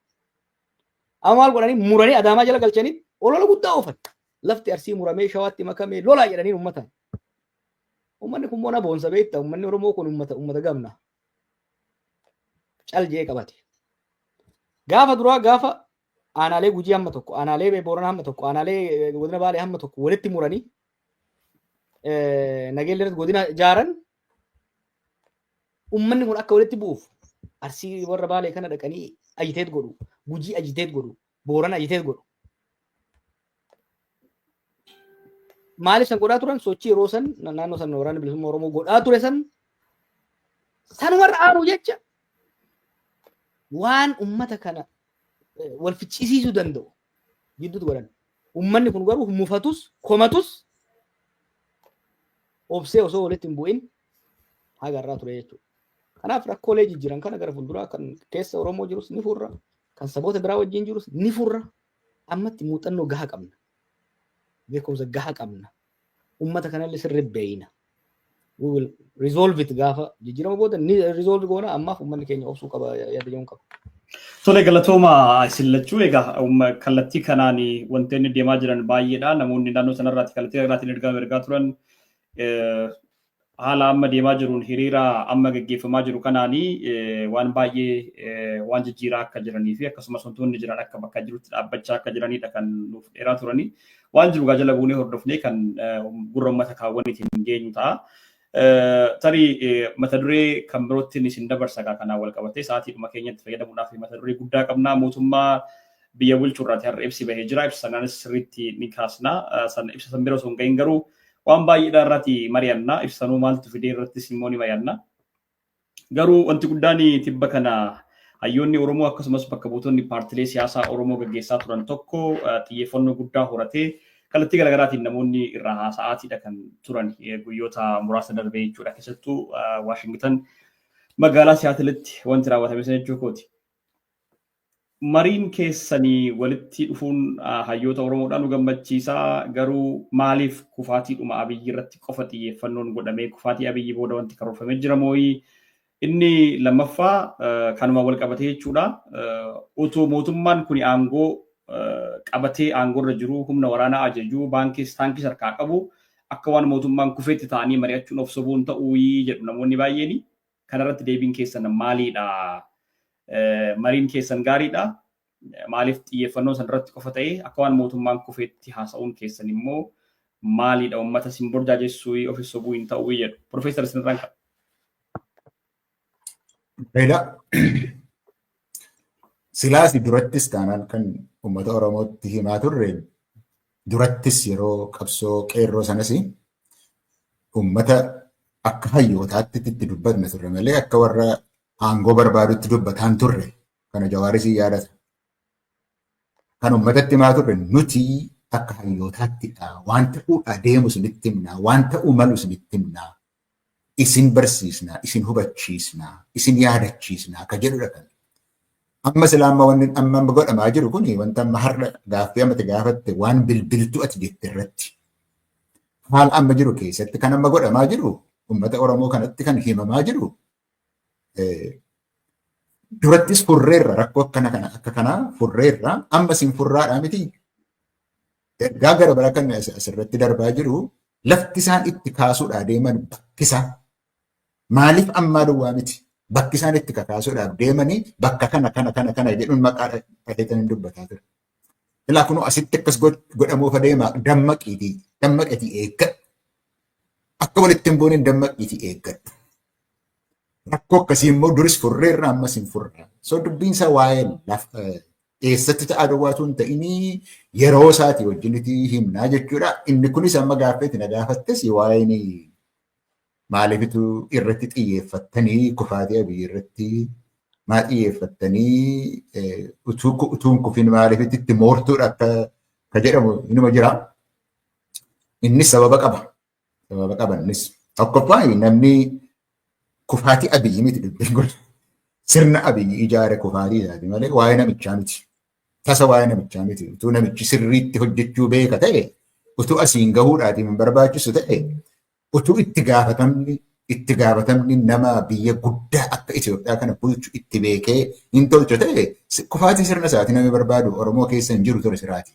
Amma maal godhanii, muranii Adaamaa jala galchanii olola guddaa oofan. Lafti Arsii muramee Shawaatti makamee lolaa jedhanii uummataan. Uummanni kun moona boonsa beekta. Uummanni Oromoo kun uummata gamna. Cal jee qabate. Gaafa duraa gaafa aanaalee Gujii hamma tokko, aanaalee Booranaa hamma tokko, aanaalee godina Baalee hamma tokko walitti muranii Nageellee irratti godina ijaaran, uummanni kun akka walitti bu'uuf Arsii warra Baalee kana dhaqanii agitate godhu, Gujii agitate godhu, Boorana agitate godhu. Maaliif san godhaa turan? Sochii yeroo san naannoo san Waraanni Bilisummaa Oromoo godhaa ture san sanumarra aanuu jecha waan ummata kana wal ficcisiisuu danda'u gidduutti godhan. Ummanni kun garuu mufatus komatus obsee osoo walitti hin bu'in haga irraa ture jechuudha. Kanaaf rakkoolee jijjiiran kana gara fuulduraa kan keessa Oromoo jirus ni furra, kan saboota biraa wajjin jirus ni furra. Ammatti muuxannoo gahaa qabna. Beekumsa gahaa qabna. Ummata kanallee sirri beeyna. We will resolve it. Gaafa jijjiirama booda ni resolve goona. Ammaaf uummanni keenya obsuu qaba yaada jedhuun qaba. Tole, galatooma isin lachuu. Egaa kallattii kanaan wantoonni deemaa jiran baay'eedha. Namoonni naannoo sanarraati kallattii garaagaraatiin ergaa ergaa turan, haala amma deemaa jiruun, hiriira amma gaggeeffamaa jiru kanaanii waan baay'ee waan jijjiiraa akka jiranii fi akkasumas wantoonni jiran akka bakka jirutti dhaabbachaa akka jiranidha kan nuuf dheeraa turanii. Waan jiru jala buunee hordofnee kan gurra uummata kaawwaniitiin geenyu ta'a. Tarii mata duree kan birootti isin dabarsa. Kanaan wal qabatee sa'aatiidhuma keenyatti fayyadamuudhaaf mata duree guddaa qabna. Mootummaa biyya bulchuurraati har'a ibsi bahee jira. Ibsa sanaanis sirriitti ni kaasna. Ibsa san bira osoo hin gahin garuu waan baay'eedha irratti mari'anna. Ibsanuu maaltu fidee irrattis immoo ni mari'anna. Garuu wanti guddaan tibba kana hayyoonni Oromoo akkasumas bakka buutonni paartilee siyaasaa Oromoo gaggeessaa turan tokko xiyyeeffannoo guddaa horatee kallattii garaagaraatiin namoonni irraa haasa'aatiidha kan turan guyyoota muraasa darbee jechuudha. Keessattuu Waashingtan magaalaa Siyaatilitti wanti raawwatame sana jechuu kooti. Mariin keessanii walitti dhufuun hayyoota Oromoodhaan nu gammachiisaa, garuu maaliif kufaatiidhuma Abiyyi irratti qofa xiyyeeffannoon godhamee? Kufaatii Abiyyi booda wanti karoorfamee jira mooyii? Inni lammaffaa kanuma wal qabatee jechuudha. Otoo mootummaan kun aangoo qabatee aangoorra jiru, humna waraanaa ajajuu, baankiis taankiis harkaa qabu, akka waan mootummaan kufeetti ta'anii mari'achuun of sobuun ta'uu jedhu namoonni baay'een. Kanarratti deebiin keessan maaliidha? Mariin keessan gaariidha. Maaliif xiyyeeffannoo san irratti qofa ta'ee, akka waan mootummaan kufeetti haasa'uun keessan immoo maaliidha? Uummata sin burjaajessuu, ofi sobuu hin ta'uu jedhu. Profeesar, isinirraan qaba. Bareeda. Silaas durattis taanaan kan uummata Oromootti himaa turre, durattis yeroo qabsoo qeerroo sanas uummata akka hayyootaatti itti dubbatna turre malee akka warra aangoo barbaadutti dubbataan turre. Kana Jawaaris yaadata. Kan uummatatti himaa turre nuti akka hayyootattidha. Waan ta'uudha deemu isinitti himnaa. Waan ta'uu malu isinitti himnaa. Isin barsiisnaa, isin hubachiisnaa, isin yaadachiisnaa ka jedhudha kan. Amma silaa amma wanni amma godhamaa jiru kun wanta amma har'a gaaffii ammatti gaafatte waan bilbiltu ati jette irratti. Haala amma jiru keessatti kan amma godhamaa jiru, uummata Oromoo kanatti kan himamaa jiru, durattis furreerra, rakkoo akkana kana akka kanaa furreerra, amma isin furraadhaa miti. Ergaa gara biraa kan asirratti darbaa jiru, lafti isaan itti kaasuudhaa deeman bakkisaa. Maaliif ammaa duwwaa miti? Bakki isaan itti kakaasuudhaaf deemanii bakka kana kana kana kana jedhuun maqaa dhaheetanii dubbataa ture. Ilaa kunoo asitti akkas godhamuuf adeema, dammaqiitii dammaqiitii eeggadhu. Akka walitti hin buuneen dammaqiitii eeggadhu. Rakkoo akkasii immoo duris furreerra, ammas hin furra. So dubbiin isaa waa'ee lafa eessatti ta'aa duwwaatu hin ta'inii yeroo isaatii wajjinitti himnaa jechuudha. Inni kunis amma gaaffeetti na gaafattes waa'een maaliifitu irratti xiyyeeffattanii, kufaatii Abiyyi irratti maa xiyyeeffattanii, utuu hin kufin maaliifitti itti moortuudha akka jedhamu inuma jira. Innis sababa qaba. Sababa qaba innis. Tokkoffaa, namni kufaatii Abiyyi miti dubbiin kun. Sirna Abiyyi ijaare kufaatii isaati malee waa'ee namichaa miti. Tasa waa'ee namichaa miti. Utuu namichi sirriitti hojjechuu beeka ta'e, utuu asiin gahuudhaatiin hin barbaachisu ta'e, utuu itti gaafatamni nama biyya guddaa akka Itoophiyaa kana bulchu itti beekee hin tolchu ta'e, kufaatii sirna isaatii namni barbaadu Oromoo keessa hin jiru ture siraati.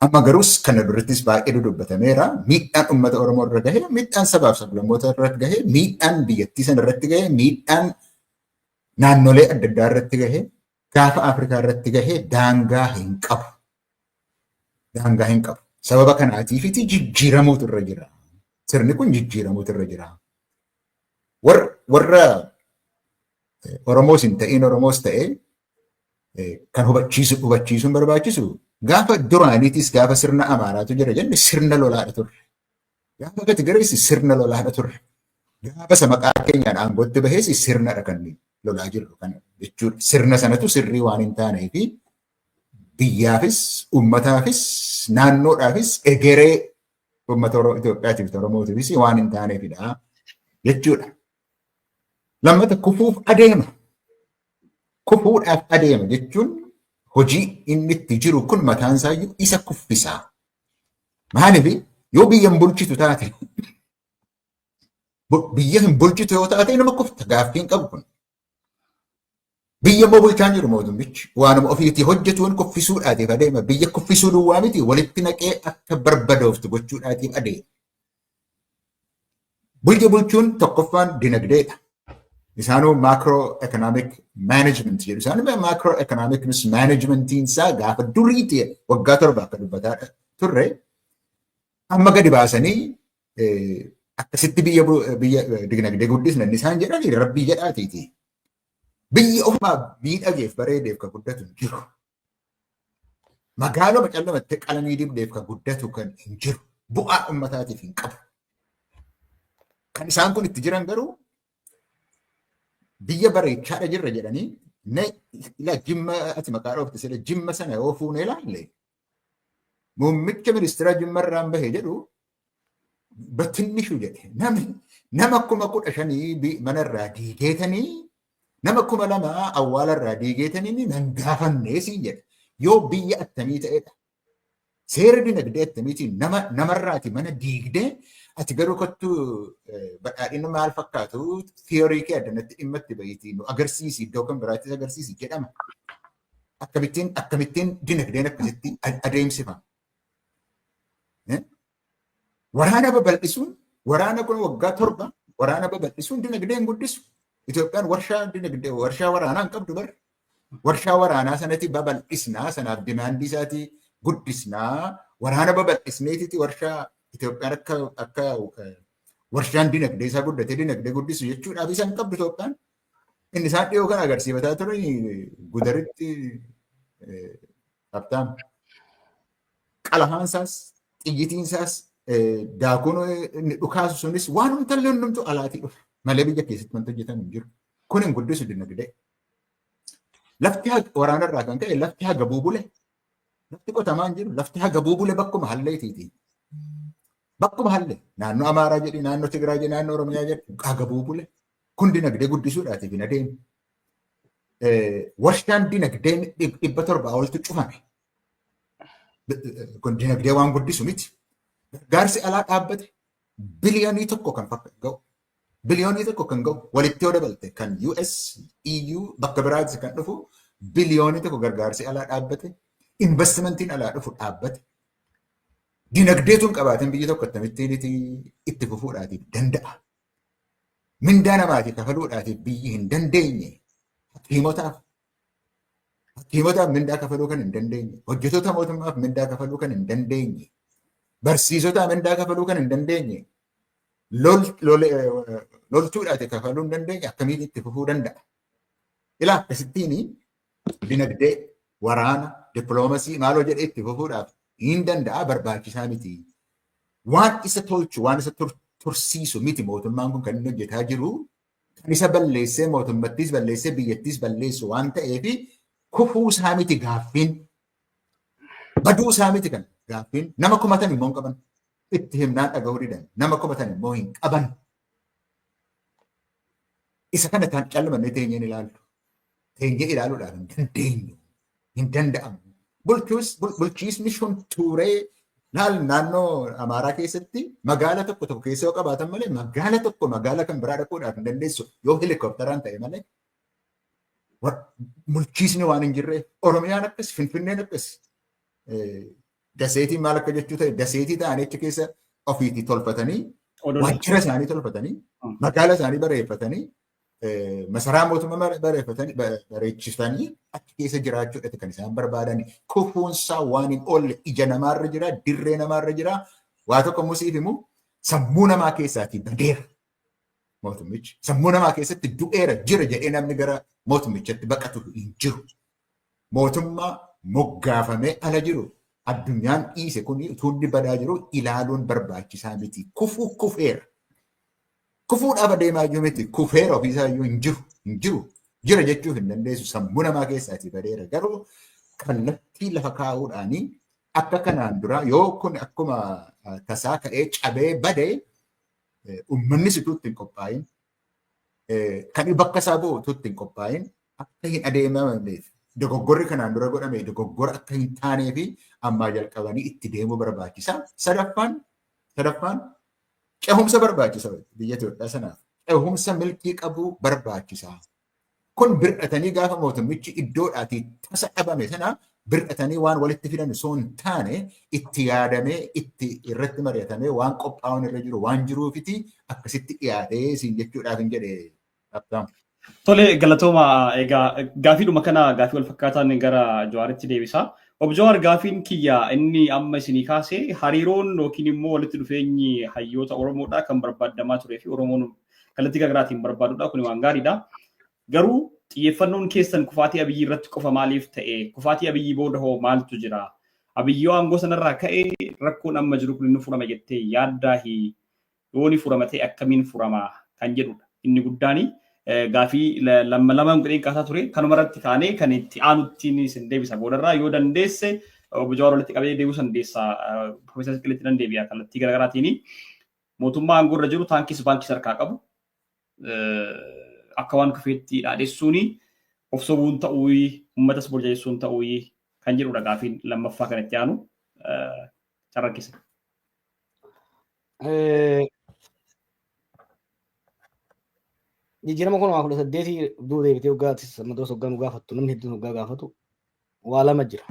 Amma garuus kana durattis baay'ee dubbatameera. Miidhaan uummata Oromoo irra gahe, miidhaan sabaaf sablammoota irratti gahe, miidhaan biyyattii sana irratti gahe, miidhaan naannolee adda addaa irratti gahe, gaafa Afrikaa irratti gahe daangaa hin qabu. Daangaa hin qabu. Sababa kanaatiifiti jijjiiramuutu irra jira. Sirni kun jijjiiramuutu irra jira. Warra Oromoos hin ta'in, Oromoos ta'e, kan hubachiisu hubachiisuun barbaachisu, gaafa duraaniitis gaafa sirna Amaaraatu jira jenne sirna lolaadha turre. Gaafa gati gareessi sirna lolaadha turre. Gaafa isa maqaa keenyaan aangootti bahees sirnadha kan lolaa jirru kana jechuudha. Sirna sanatu sirrii waan hin taanee fi biyyaafis, uummataafis, naannoodhaafis, egeree uummata Itoophiyaatiif Oromootiifis waan hin taaneefidha jechuudha. Lammata, kufuuf adeema. Kufuudhaaf adeema jechuun hojii inni itti jiru kun mataan isaayyuu isa kuffisaa. Maaliif? Yoo biyya hin bulchitu taate, biyya hin bulchitu yoo taate, nama kufta, gaaffii hin qabu kun. Biyya immoo bulchaa jiru mootummichi waanuma ofiitii hojjetuun kuffisuudhaatiif adeema. Biyya kuffisuu duwwaa miti, walitti naqee akka barbadooftu gochuudhaatiif adeema. Biyya bulchuun tokkoffaan dinagdeedha. Isaanuu macro economic management jedhu. Isaan macro economic managementiin isaa gaafa duriiti waggaa 7 akka dubbataa turre, amma gadi baasanii akkasitti biyya dinagdee guddisna inni isaan jedhanii rabbii jedhaatiiti. Biyyi ofumaa miidhageef bareedeef kan guddatu hin jiru. Magaaluma callamatti qalamii dibdeef kan guddatu kan hin jiru. Bu'aa uummataatiif hin qabu. Kan isaan kun itti jiran garuu biyya bareechaadha jirra jedhanii, ila Jimma ati maqaa dhoofte sila, Jimma sana yoo fuunee ilaalle, muummicha ministeera Jimma irraan bahe jedhu batinnishu jedhe, nama 15,000 mana irraa diigeetanii, nama 2000 awwaala irraa diigeetanii nan gaafannee siin jedhe. Yoo biyya attamii ta'edha? Seera dinagdee attamiitiin nama namarraati mana diigdee, ati garuu kottu badhaadhina maal fakkaatu theory kee addanatti dhimma itti bahiitii nu agarsiisi, iddoo kan biraattis agarsiisi jedhama? Akkamittiin dinagdeen akkasitti adeemsifama? Waraana babal'isuun, waraana kun waggaa 7 waraana babal'isuun dinagdee hin guddisu. Itoophiyaan warshaa dinagdee, warshaa waraanaa hin qabdu bara. Warshaa waraanaa sanatti babal'isnaa, sanaaf demand isaatii guddisnaa, waraana babal'isneetiti warshaa Itoophiyaan akka warshaan dinagdee isaa guddatee dinagdee guddisu jechuudhaaf isa hin qabdu Itoophiyaan. Inni isaan dhiyoo kan agarsiifataa turan Gudaritti qabtaan. Qalahaan isaas, xiyyitiin isaas, daakuun inni dhukaasu sunis waan hundallee hundumtu alaatii dhufa malee biyya keessatti wanti hojjetamu hin jiru. Kun hin guddisu dinagdee. Lafti waraanarraa kan ka'e lafti hagabuu bule. Lafti qotamaa hin jiru. Lafti hagabuu bule bakkuma halleetiiti. Bakkuma hallee naannoo Amaaraa jedhi, naannoo Tigraay jedhi, naannoo Oromiyaa jedhi hagabuu bule. Kun dinagdee guddisuudhaatiif hin adeemu. Warshaan dinagdeen 700 oltu cufame. Kun dinagdee waan guddisu miti. Gargaarsi alaa dhaabbate 1 biliyoonii kan ga'u. 1 biliyoonii kan ga'u walitti yoo dabalte kan US, EU bakka biraatti kan dhufu 1 biliyoonii gargaarsi alaa dhaabbate. Investimentiin alaa dhufu dhaabbate. Dinagdeetu hin qabaatin biyyi tokko akkamittiin itti fufuudhaatiif danda'a? Mindaa namaatiif kafaluudhaatiif biyyi hin dandeenye. Hakiimotaaf mindaa kafaluu kan hin dandeenye. Hojjettoota mootummaaf mindaa kafaluu kan hin dandeenye. Barsiisotaaf mindaa kafaluu kan hin dandeenye. Loltuudhaatiif kafaluu hin dandeenye akkamiin itti fufuu danda'a? Ilaa akkasittiin dinagdee, waraana, dippiloomasii maaloo jedhee itti fufuudhaaf hin danda'a, barbaachisaa miti. Waan isa tolchu, waan isa tursiisu miti mootummaan kun kan inni hojjetaa jiru. Kan isa balleessee mootummattis balleessee biyyattis balleessu waan ta'eef kufuu isaa miti gaaffiin. Baduu isaa miti kan gaaffiin. Nama kumatan immoo hin qaban. Itti himnaan dhaga'uu didan. Nama kumatan immoo hin qaban. Isa kana taan callumannee teenyeen ilaallu. Teenyee ilaaluudhaaf hin dandeenyu. Hin danda'amu. Bulchiisni shuntuuree naannoo Amaaraa keessatti magaala tokko tokko keessa yoo qabaatan malee magaala tokko magaala kan biraa dhaquudhaaf hin dandeessu yoo helikopteraan ta'e malee. Bulchiisni waan hin jirreef Oromiyaan akkas, Finfinneen akkas, daseetiin maal akka jechuu ta'e, daseetii ta'anii achi keessa ofiitii tolfatanii, waajjira isaanii tolfatanii, magaala isaanii bareeffatanii, masaraa mootummaa bareeffatanii, bareechisanii achi keessa jiraachuudhaati kan isaan barbaadan. Kufuunsaa waan hin oolle, ija namaarra jira, dirree namaarra jira. Waa tokko immoo siif himu, sammuu namaa keessaatii badeera. Mootummichi sammuu namaa keessatti du'eera, jira jedhee namni gara mootummichatti baqatu hin jiru. Mootummaa moggaafamee ala jiru addunyaan dhiise kun utuu inni badaa jiru ilaaluun barbaachisaa miti. Kufuu kufeera. Kufuudhaaf adeemaa jiru miti. Kufeera, ofiisaa iyyuu hin jiru. Hin jiru. Jira jechuuf hin dandeessu. Sammuu namaa keessaatii badeera. Garuu kallattii lafa kaa'uudhaanii akka kanaan dura yoo kun akkuma tasaa ka'ee cabee badee uummannis utuu itti hin qophaa'in, kan bakka isaa bu'u utuu itti hin qophaa'in akka hin adeemamneef, dogoggorri kanaan dura godhame dogoggora akka hin taanee fi ammaa jalqabanii itti deemuu barbaachisa. Sadaffaan cehumsa barbaachisa biyya Itoophiyaa sanaaf. Cehumsa milkii qabu barbaachisa. Kun bir'atanii gaafa mootummichi iddoodhaatii tasa dhabame sana bir'atanii waan walitti fidan osoo hin taane, itti yaadamee, itti irratti mari'atamee waan qophaa'uun irra jiru waan jiruufiti akkasitti dhiyaatee siin jechuudhaaf hin jedhe Abtaam. Tole, galatooma. Egaa gaafiidhuma kana gaafii wal fakkaataan gara Jawaaritti deebisa. Obbo Jawaar, gaafiin kiyya inni amma isinii kaase hariiroon yookiin immoo walitti dhufeenyi hayyoota Oromoodha kan barbaadamaa turee fi Oromoon kallattii garaagaraatiin barbaadudha. Kun waan gaariidha. Garuu xiyyeeffannoon keessan kufaatii Abiyyi irratti qofa maaliif ta'e? Kufaatii Abiyyi booda hoo maaltu jira? Abiyyi yoo aangoo sanarraa ka'e rakkoon amma jiru kun inni furama jettee yaaddaahi? Yoo ni furama ta'e akkamiin furama kan jedhudha. Inni guddaani gaafii lama lamaan godheen kaasaa ture. Kanuma irratti kaanee kan itti aanuttiin isin deebisa boodarraa yoo dandeesse obbo Jawaar walitti qabee deebisuu dandeessa. Profeesar Siqilitti nan deebi'a kallattii garaagaraatiini. Mootummaa aangoo irra jiru taankis baankis harkaa qabu. Akka waan kufeetti dhaadessuuni of sobuun ta'uu, uummatas burjajessuun ta'uu kan jedhudha gaafiin lammaffaa kan itti aanu carraa keessa. Jijjiirama 2018 duuba deebitee waggaa madura hoggaa nu gaafattu, namni hedduun hoggaa gaafatu waa lama jira.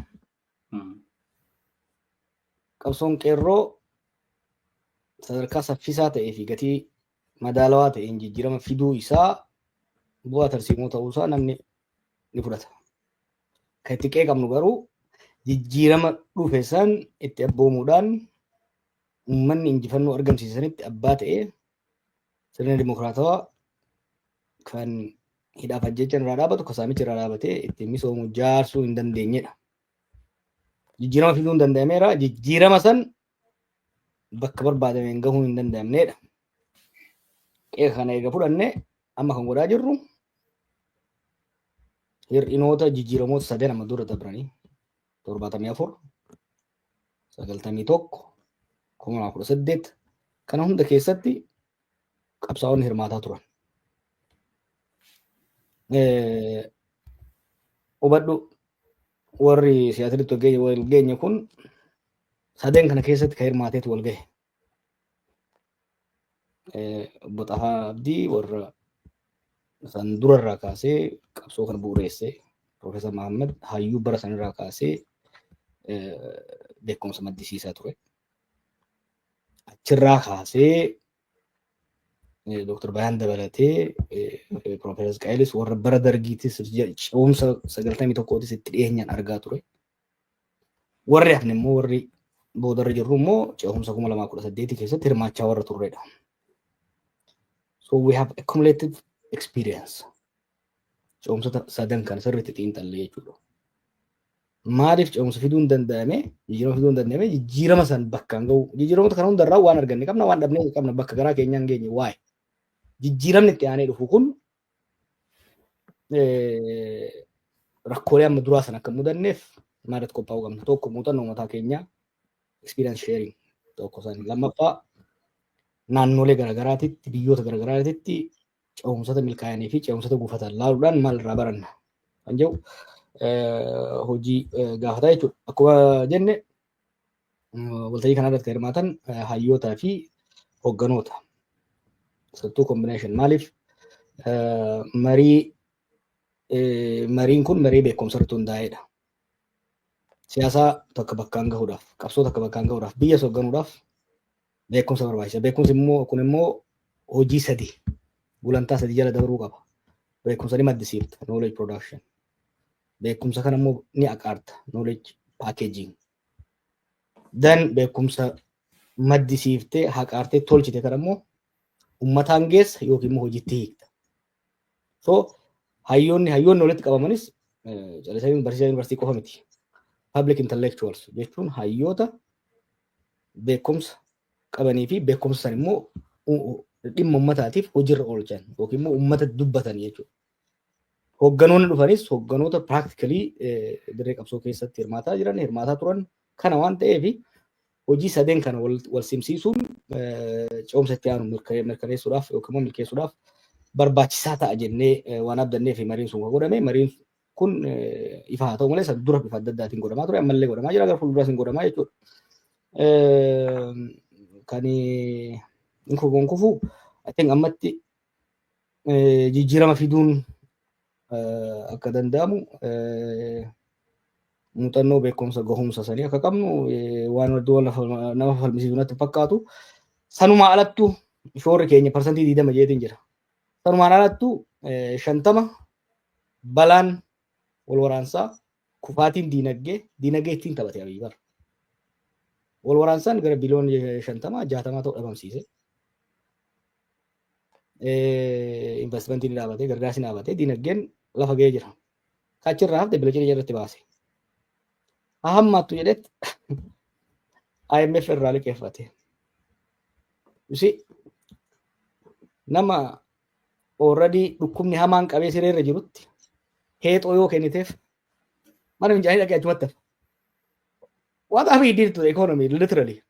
Qabsoon qeerroo sadarkaa saffisaa ta'ee fi gatii madaalawaa ta'een jijjiirama fiduu isaa bu'aa tarsiimoo ta'uusaa namni ni fudhata. Kan itti qeeqamnu garuu jijjiirama dhufe san itti abboomuudhaan uummanni injifannoo argamsiisanitti abbaa ta'ee sirna dimokiraatawaa kan hidhaaf ajjechaan irraa dhaabatu, kan saamichi irraa dhaabatee ittiin misoomu jaarsuu hin dandeenyedha. Jijjiirama fiduun danda'ameera. Jijjiirama san bakka barbaadameen gahuu hin danda'amnedha. Qeeqa kana eega fudhanne amma kan godhaa jirru Hir'inoota jijjiiramoota sadan amma dura dabranii, 74, 91, 2018, kana hunda keessatti qabsaa'onni hirmaataa turan. Hubadhu, warri siyaasatti wal geenye kun sadeen kana keessatti kan hirmaateetu wal gahe. Obbo Xahaa Abdii warra san durarraa kaasee qabsoo kana bu'uureesse, Profeesar Mahammad hayyuu bara sanirraa kaasee beekumsa maddisiisaa ture. Achirraa kaasee Dr. Bayaan dabalatee Profeesar Isqaayelis warra bara dargiitis ce'umsa 91tis itti dhiyeenyaan argaa ture. Warri hafne immoo, warri boodarra jirru immoo, ce'umsa 2018 keessatti hirmaachaa warra turredha. So we have accumulated experience. Ce'umsa sadan kan sirriitti xiinxallee jechuudha. Maaliif ce'umsa fiduu hin danda'ame? Jijjiirama fiduu hin danda'ame? Jijjiirama san bakka hin gahu. Jijjiiramoota kana hundarraa waan arganne qabna, waan dhabne qabna, bakka garaa keenyaan geenye waa'ee. Jijjiiramni itti aanee dhufu kun rakkoolee amma duraa san akka hin mudanneef maalirratti qophaa'uu qabna? Tokko, muuxannoo mataa keenyaa, experience sharing tokko san. Lammaffaa, naannolee garaagaraatitti, biyyoota garaagaraatitti ce'umsota milkaa'anii fi ce'umsota gufatan laaluudhaan maal irraa baranna kan jedhu hojii gaafataa jechuudha. Akkuma jenne, waltajjii kanarratti kan hirmaatan hayyootaa fi hogganoota. Sattuu combination. Maaliif mariin kun marii beekumsa irratti hundaa'edha. Siyaasaa tokko bakkaan gahuudhaaf, qabsoo tokko bakkaan gahuudhaaf, biyya hoogganuudhaaf beekumsa barbaachisa. Beekumsi immoo kun immoo hojii sadi, gulantaa sadi jala dabruu qaba. Beekumsa ni maddisiifta, knowledge production. Beekumsa kana immoo ni aqaarta, knowledge packaging. Then beekumsa maddisiiftee, haqaartee, tolchite kana immoo uummataan geessa yookiin immoo hojiitti hiikta. So hayyoonni walitti qabamanis calisanii barsiisaa yuunivarsiitii qofa miti. Public intellectuals jechuun hayyoota beekumsa qabanii fi beekumsa san immoo dhimma uummataatiif hojiirra oolchan yookiin immoo uummata dubbatan jechuudha. Hoogganoonni dhufanis hoogganoota practically dirree qabsoo keessatti hirmaataa jiran, hirmaataa turan kana waan ta'eef, hojii sadeen kana wal simsiisuun ce'umsa itti aanu mirkaneessuudhaaf yookiin immoo milkeessuudhaaf barbaachisaa ta'a jennee waan abdannee fi mariin sun kan godhame. Mariin kun ifa haa ta'u malee, san dura bifa adda addaatiin godhamaa ture, ammallee godhamaa jira, gara fuulduraas hin godhamaa jechuudha. Kan hin kufuun kufu, I think ammatti jijjiirama fiduun akka danda'amu muuxannoo, beekumsa, gahumsa sanii akka qabnu waan nama falmisiisu natti fakkaatu. Sanumaa alattu shoorri keenya 20% jeetiin jira. Sanumaan alattu 50 balaan wal waraansaa, kufaatiin diinagdee ittiin taphate Abiyyi bara. Wal waraansaan gara biliyoona 50, 60 ta'u dhabamsiise. Investmentiin dhaabatee, gargaarsi dhaabatee, diinagdeen lafa ga'ee jira. Kachirraa hafte bila irratti baase. Haa hammaattu jedhetti IMF irraa liqeeffate. You see, nama already dhukkubni hamaan qabee sireerra jirutti heexoo yoo kenniteef mana fincaanii dhaqee achumatti hafa. What Abiy did to the economy, literally.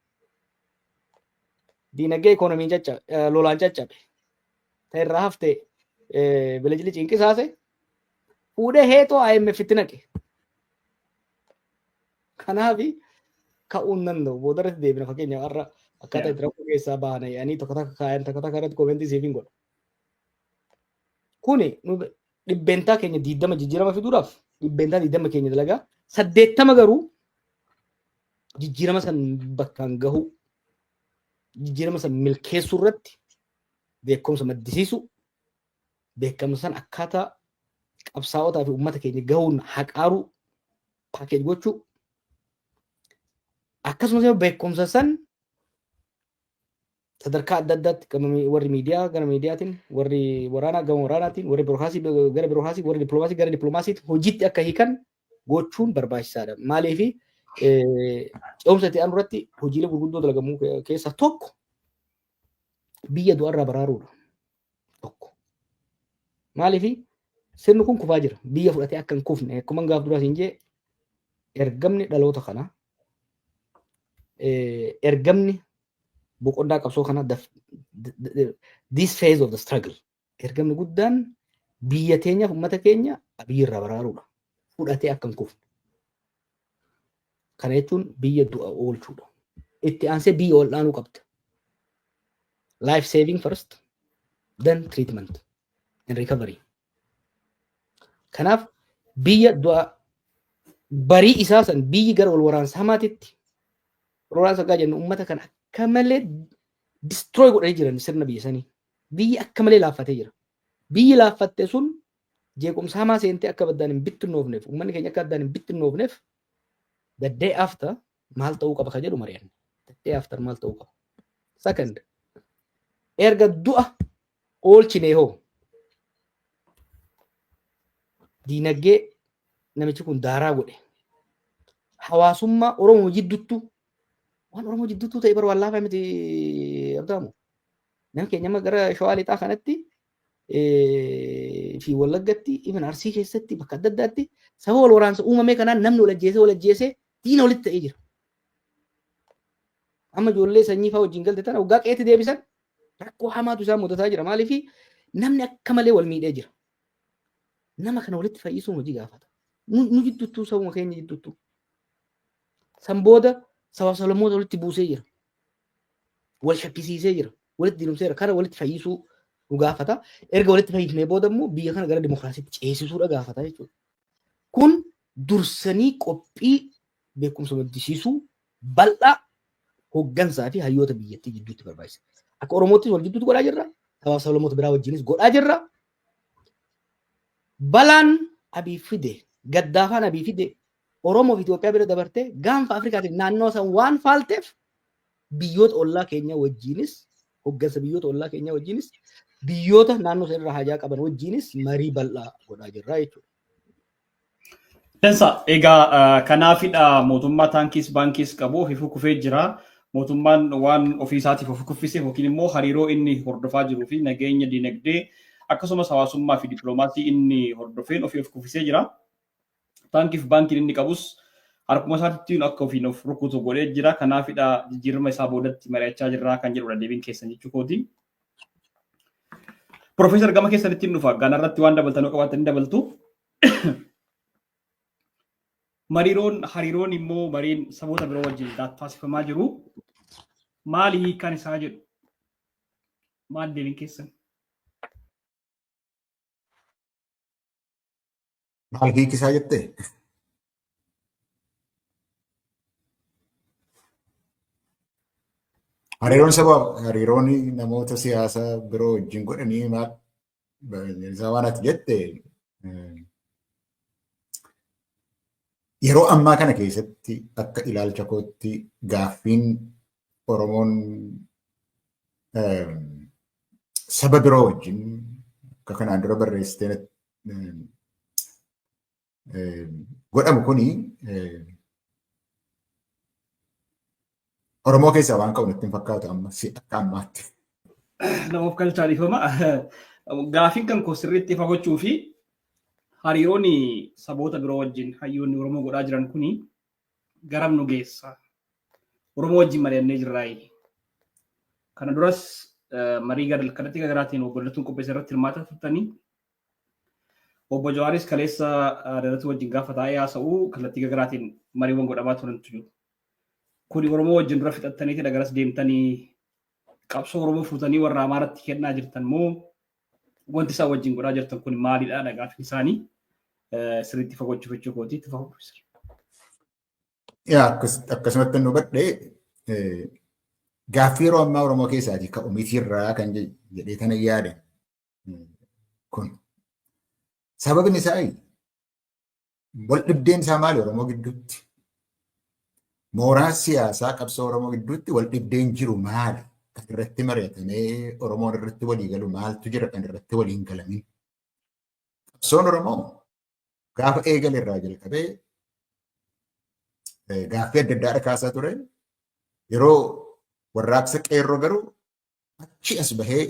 Diinagdee economiin caccabe, lolaan caccabe. Ta irraa hafte bilajili cinqisaase fuudhee heexoo IMF itti naqe. Kanaaf ka'uu hin danda'u. Boodarratti deebina, fakkeenyaaf har'a akkaataa itti rakkoo keessaa bahan ani tokko takka kaayan, tokko takka irratti comment siif hin godha. Kuni dhibbentaa keenya 20 jijjiirama fiduudhaaf 20% keenya dalagaa, 80 garuu jijjiirama san bakkaan gahu, jijjiirama san milkeessuu irratti beekumsa maddisiisu, beekumsa san akkaataa qabsaa'otaa fi uummata keenya gahuun haqaaruu, package gochuu, akkasumas immoo beekumsa san sadarkaa adda addaatti gama warri miidiyaa gara miidiyaatiin, warri waraanaa gama waraanaatiin, warri biirokiraasii gara biirokiraasii, warri dippiloomaasii gara dippiloomaasiitiin hojiitti akka hiikan gochuun barbaachisaadha. Maaliifi, ce'umsa itti aanu irratti hojiilee gurguddoo dalagamuu keessaa tokko biyya du'arraa baraaruudha. Tokko. Maaliifi, Sirni kun kufaa jira. Biyya fudhatee akka hin kufne, akkuma gaaf duraa siin jee, ergamni dhaloota kana, ergamni boqonnaa qabsoo kana, this phase of the struggle, ergamni guddaan biyya teenyaaf uummata keenya Abiyyi irraa baraaruudha. Fudhatee akka hin kufne. Kana jechuun biyya du'a oolchuudha. Itti aansee biyya wal'aanuu qabda. Life saving first, then treatment and recovery. Kanaaf biyya du'a barii isaa san, biyyi gara wal waraansa hamaatitti, wal waraansa gaa jennu, uummata kana akka malee destroy godhanii jiran sirna biyya sanii. Biyyi akka malee laaffatee jira. Biyyi laaffatte sun jeequmsa hamaa seentee akka baddaan hin bittinnoofneef, uummanni keenya akka addaan hin bittinnoofneef, the day after maal ta'uu qaba ka jedhu mari'anne. The day after maal ta'uu qaba? Second, erga du'a oolchinee hoo, diinagdee namichi kun daaraa godhe, hawaasummaa Oromoo jidduttu, waan Oromoo jidduttuu ta'e bara waan laafaa miti, Abdaamu. Namni keenya amma gara Shawaa Lixaa kanatti fi Wallaggatti, even Arsii keessatti, bakka adda addaatti saba wal waraansa uumame kanaan namni wal ajjeesee, wal ajjeesee diina walitti ta'ee jira. Amma ijoollee sanyii fa'aa wajjin galte tana waggaa qeetti deebisan rakkoo hamaatu isaan mudataa jira. Maaliif? Namni akka malee wal miidhee jira. Nama kana walitti fayyisuun hojii gaafata. Nu jidduttuu, sabuma keenya jidduttuu. San booda saba sablammoota walitti buusee jira. Wal shakkisiisee jira. Walitti diinumseera. Kana walitti fayyisuu nu gaafata. Erga walitti fayyisnee booda immoo biyya kana gara dimokiraasiitti ceesisuudha gaafata jechuudha. Kun dursanii qophii beekumsa maddisiisuu bal'aa hooggansaa fi hayyoota biyyattii jidduutti barbaachisa. Akka Oromoottis wal jidduutti godhaa jirra. Sabaaf sablammoota biraa wajjinis godhaa jirra. Balaan Abii fide, gaddaafaan Abii fide, Oromoo fi Itoophiyaa bira dabartee gaanfa Afrikaatiif naannoo san waan faalteef, biyyoota ollaa keenya wajjinis, hooggansa biyyoota ollaa keenya wajjinis, biyyoota naannoo san irraa hajaa qaban wajjinis marii bal'aa godhaa jirra jechuudha. Dansa, egaa kanaafidha mootummaa taankiis baankiis qabu ofiifuu kufee jira. Mootummaan waan ofii isaatiif of kuffiseef yookiin immoo hariiroo inni hordofaa jiruu fi nageenya dinagdee akkasumas hawaasummaa fi dippiloomaasii inni hordofeen ofii of kuffisee jira. Taankiif baankiin inni qabus harkuma isaatittiin akka ofiin of rukutu godhee jira. Kanaafidha jijjiirama isaa boodatti mari'achaa jirra kan jedhudha deebiin keessan jechuu kooti. Profeesar, gama keessanitti hin dhufa. Gaana irratti waan dabaltan yoo qabaattan ni dabaltu. Mariiroon hariiroon immoo mariin saboota biroo wajjin taasifamaa jiru. Maali hiikkaan isaa jedhu? Maal deebiin keessan? Maal hiiki isaa jettee? Hariiroon saba, hariiroon namoota siyaasaa biroo wajjin godhanii maal isaa waan ati jette, yeroo ammaa kana keessatti akka ilaalcha kootti gaaffiin Oromoon saba biroo wajjin akka kanaan dura barreessitee godhamu kuni Oromoo keessaa waan ka'u natti hin fakkaatu amma si akka ammaatti. Nama of galchaa, dhiifama. Gaafiin kan koo sirriitti ifa gochuu fi hariiroon saboota biroo wajjin hayyoonni Oromoo godhaa jiran kuni garam nu geessa? Oromoo wajjin mari'annee jirraayi. Kana duras marii kallattii garaagaraatiin obbo Lidatuun qopheesse irratti hirmaataa turtanii. Obbo Jawaaris kaleessa Lidatu wajjin gaafa taa'ee haasa'u kallattii garaagaraatiin mariiwwan godhamaa turantu jiru. Kuni Oromoo wajjin dura fixattaniiti garas deemtanii qabsoo Oromoo fuutanii warra Amaaratti kennaa jirtan moo, wanti isaan wajjin godhaa jirtan kun maalidha gaaffiin isaanii sirriitti ifa gochuuf jechuu kooti, itti fa'a, Profeesar. Yaa, akkasumatti nu hubadhe, gaaffii yeroo ammaa Oromoo keessaatii ka'u mitiirraa kan jedhee tana yaade kun. Sababni isaa wal dhibdeen isaa maali Oromoo gidduutti? Mooraa siyaasaa qabsoo Oromoo gidduutti wal dhibdeen jiru maali? Kan irratti mari'atamee Oromoon irratti walii galu maaltu jira kan irratti walii hin galamin? Qabsoon Oromoo gaafa eegale irraa jalqabee gaaffii adda addaa kaasaa ture. Yeroo warraaqsa qeerroo garuu achi as bahee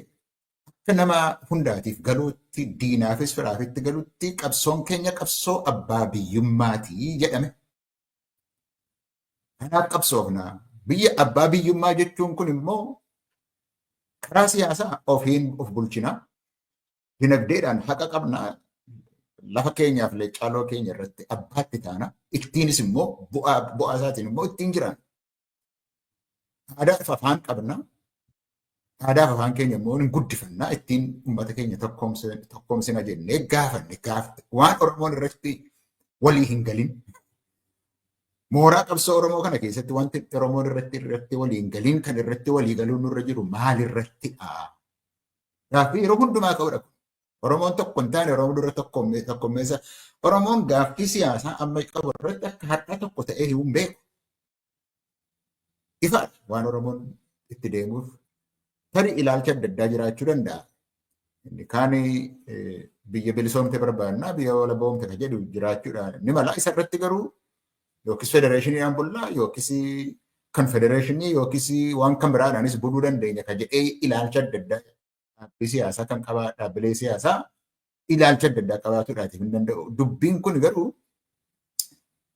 Akka nama hundaatiif galuutti, diinaafis firaafitti galuutti, qabsoon keenya qabsoo abbaa biyyummaatii jedhame. Kanaaf qabsoofna. Biyya abbaa biyyummaa jechuun kun immoo karaa siyaasaa ofiin of bulchina. Dinagdeedhaan haqa qabna. Lafa keenyaaf leeccaaloo keenya irratti abbaatti taana. Ittiinis immoo bu'aa isaatiin immoo ittiin jiraanna. Aadaaf afaan qabna. Aadaaf afaan keenya immoo ni guddifannaa, ittiin uummata keenya tokkoomsina jennee gaafanne. Waan Oromoon irratti walii hin galin, mooraa qabsoo Oromoo kana keessatti wanti Oromoon irratti walii hin galin, kan irratti walii galuun nurra jiru maalirrattidha? Gaaffii yeroo hundumaa ka'udha. Oromoon tokko hin taane, Oromoon dura tokkommeessa. Oromoon gaaffii siyaasaa amma qabu irratti akka har'a tokko ta'ee hin beeku. Ifaadha waan Oromoon itti deemuuf. Tarii ilaalcha adda addaa jiraachuu danda'a. Inni kaan biyya bilisoomte barbaannaa, biyya walaboomte kan jedhu jiraachuudhaan ni mala. Isa irratti garuu yookiis federeeshiniidhaan bullaa, yookiis konfedereeshinii, yookiis waan kan biraadhaanis buluu dandeenya kan jedhee ilaalcha adda addaa dhaabbii siyaasaa kan qabaa, dhaabbilee siyaasaa ilaalcha adda addaa qabaatuudhaatiif hin danda'u. Dubbiin kun garuu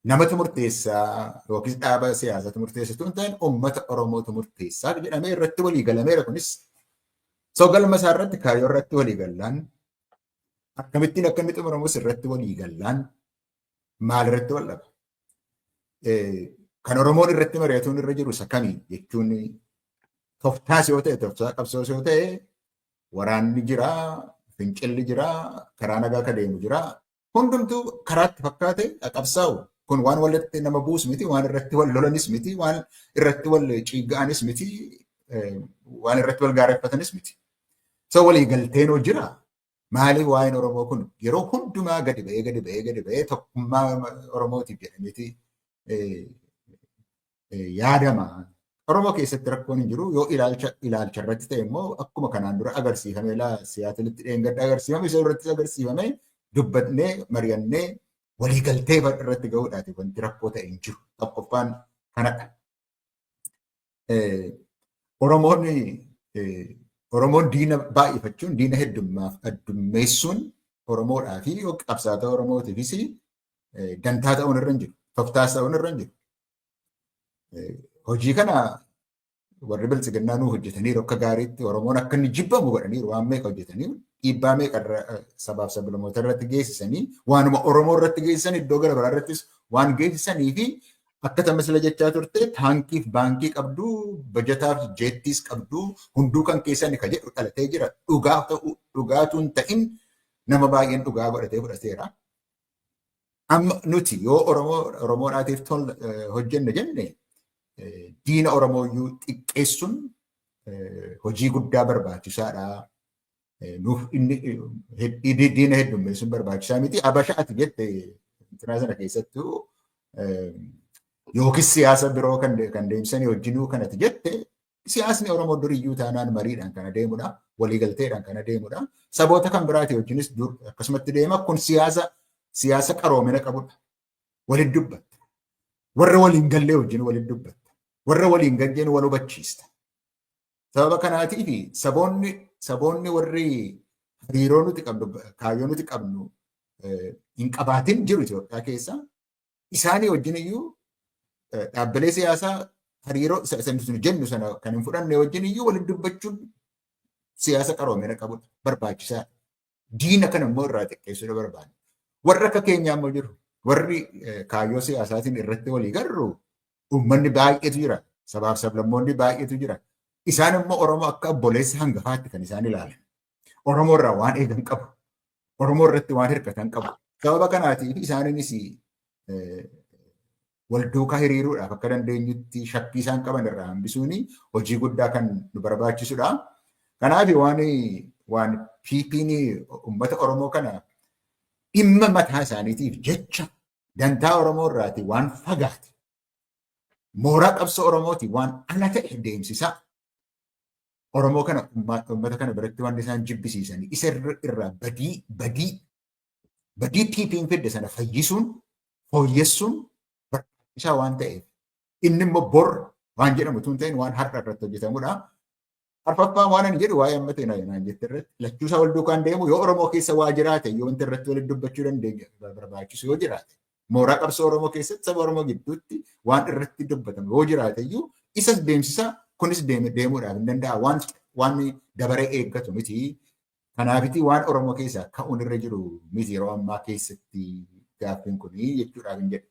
namatu murteessaa yookiis dhaaba siyaasaatu murteessitu hin ta'in, uummata Oromootu murteessaa jedhamee irratti walii galameera kunis. So galma isaa irratti, kaayyoo irratti walii gallaan, akkamittiin akka inni xumuramus irratti walii gallaan, maal irratti wal dhaba? Kan Oromoon irratti mari'atuun irra jiru isa kamii jechuun, tooftaas yoo ta'e, tooftaa qabsoos yoo ta'e, waraanni jira, fincilli jira, karaa nagaa ka deemu jira. Hundumtuu karaatti fakkaate qabsaa'u. Kun waan walitti nama buusu miti, waan irratti wal lolanis miti, waan irratti wal ciigga'anis miti, waan irratti wal gaarreeffatanis miti. So walii galteenoo jira. Maaliif waa'een Oromoo kun yeroo hundumaa gadi ba'ee, gadi ba'ee, gadi ba'ee tokkummaa Oromootiif jedhameeti yaadama? Oromoo keessatti rakkoon hin jiru. Yoo ilaalcha irratti ta'e immoo, akkuma kanaan dura agarsiifame, laa Siyaatilitti dheengadda agarsiifame, isa irratti agarsiifame, dubbatnee mari'annee waliigaltee irratti gahuudhaati wanti rakkoo ta'e hin jiru. Tokkoffaan kanadha. Oromoon diina baay'ifachuun, diina heddummaaf addummeessuun Oromoodhaa fi qabsaa'ota Oromootiifis dantaa ta'uun irra hin jiru. Tooftaas ta'uun irra hin jiru. Hojii kana warri Biltsiginnaa nuu hojjetaniiru. Akka gaariitti Oromoon akka inni jibbamu godhaniiru. Waan meeqa hojjetaniiru, dhiibbaa meeqa sabaaf sablammoota irratti geessisanii, waanuma Oromoo irratti geessisan iddoo gara biraa irrattis waan geessisanii fi akka tamasila jechaa turte, taankiif baankii qabdu, bajataaf jeettiis qabdu, hunduu kan keessan ka jedhu dhalatee jira. Dhugaa ta'u, dhugaatu hin ta'in, nama baay'een dhugaa godhatee fudhateera. Amma nuti yoo Oromoo Oromoodhaatiif hojjenne jenne, diina Oromooyyuu xiqqeessuun hojii guddaa barbaachisaadha. Nuuf inni diina heddummeessuun barbaachisaa miti. Abasha ati jette intinaa sana keessattuu yookiis siyaasa biroo kan deemsanii wajjinuu kanati jette, siyaasni Oromoo duriyyuu taanaan mariidhaan kan adeemudha. Waliigalteedhaan kan adeemudha. Saboota kan biraati wajjinis akkasumatti deema. Kun siyaasa qaroomina qabudha. Waliin dubbatta. Warra waliin gallee wajjin waliin dubbatta. Warra waliin galleen wal hubachiista. Sababa kanaatiif saboonni warri hariiroo nuti qabnu, kaayyoo nuti qabnu hin qabaatin jiru Itoophiyaa keessa. Isaanii wajjin iyyuu, dhaabbilee siyaasaa hariiroo isa nuti jennu sana kan hin fudhanne wajjin iyyuu waliin dubbachuun siyaasa qaroomina qabudha. Barbaachisaadha. Diina kana immoo irraa xiqqeessuu barbaanna. Warra akka keenyaa immoo jiru. Warri kaayyoo siyaasaatiin irratti walii garru uummanni baay'eetu jira. Sabaaf sablammoonni baay'eetu jira. Isaan immoo Oromoo akka obboleessa hangafaatti kan isaan ilaalan. Oromoo irraa waan eegan qabu. Oromoo irratti waan hirkatan qabu. Sababa kanaatiif isaaniinis wal duukaa hiriiruudhaaf akka dandeenyutti shakkii isaan qaban irraa hambisuun hojii guddaa kan nu barbaachisudha. Kanaaf waan PP'n uummata Oromoo kana dhimma mataa isaaniitiif jecha dantaa Oromoo irraati waan fagaate, mooraa qabsoo Oromooti waan ala ta'e deemsisaa, Oromoo kana uummata kana biratti waan isaan jibbisiisanii isa irraa badii PP'n fidde sana fayyisuun, fooyyessuun barbaachisaa waan ta'eef, inni immoo bor waan jedhamu tun ta'in, waan har'a irratti hojjetamudha. Arfaffaan waan ani jedhu, waa'ee amma ta'e naan jette irratti, lachuusaa wal duukaan deemu. Yoo Oromoo keessa waa jiraate, yoo wanti irratti walitti dubbachuu dandeenya barbaachisu yoo jiraate, mooraa qabsoo Oromoo keessatti saba Oromoo gidduutti waan irratti dubbatamu yoo jiraate iyyuu, isas deemsisaa kunis deemuudhaaf hin danda'a. Waan dabaree eeggatu miti. Kanaafiti waan Oromoo keessaa ka'uun irra jiru miti yeroo ammaa keessatti gaaffiin kun jechuudhaaf hin jedhu.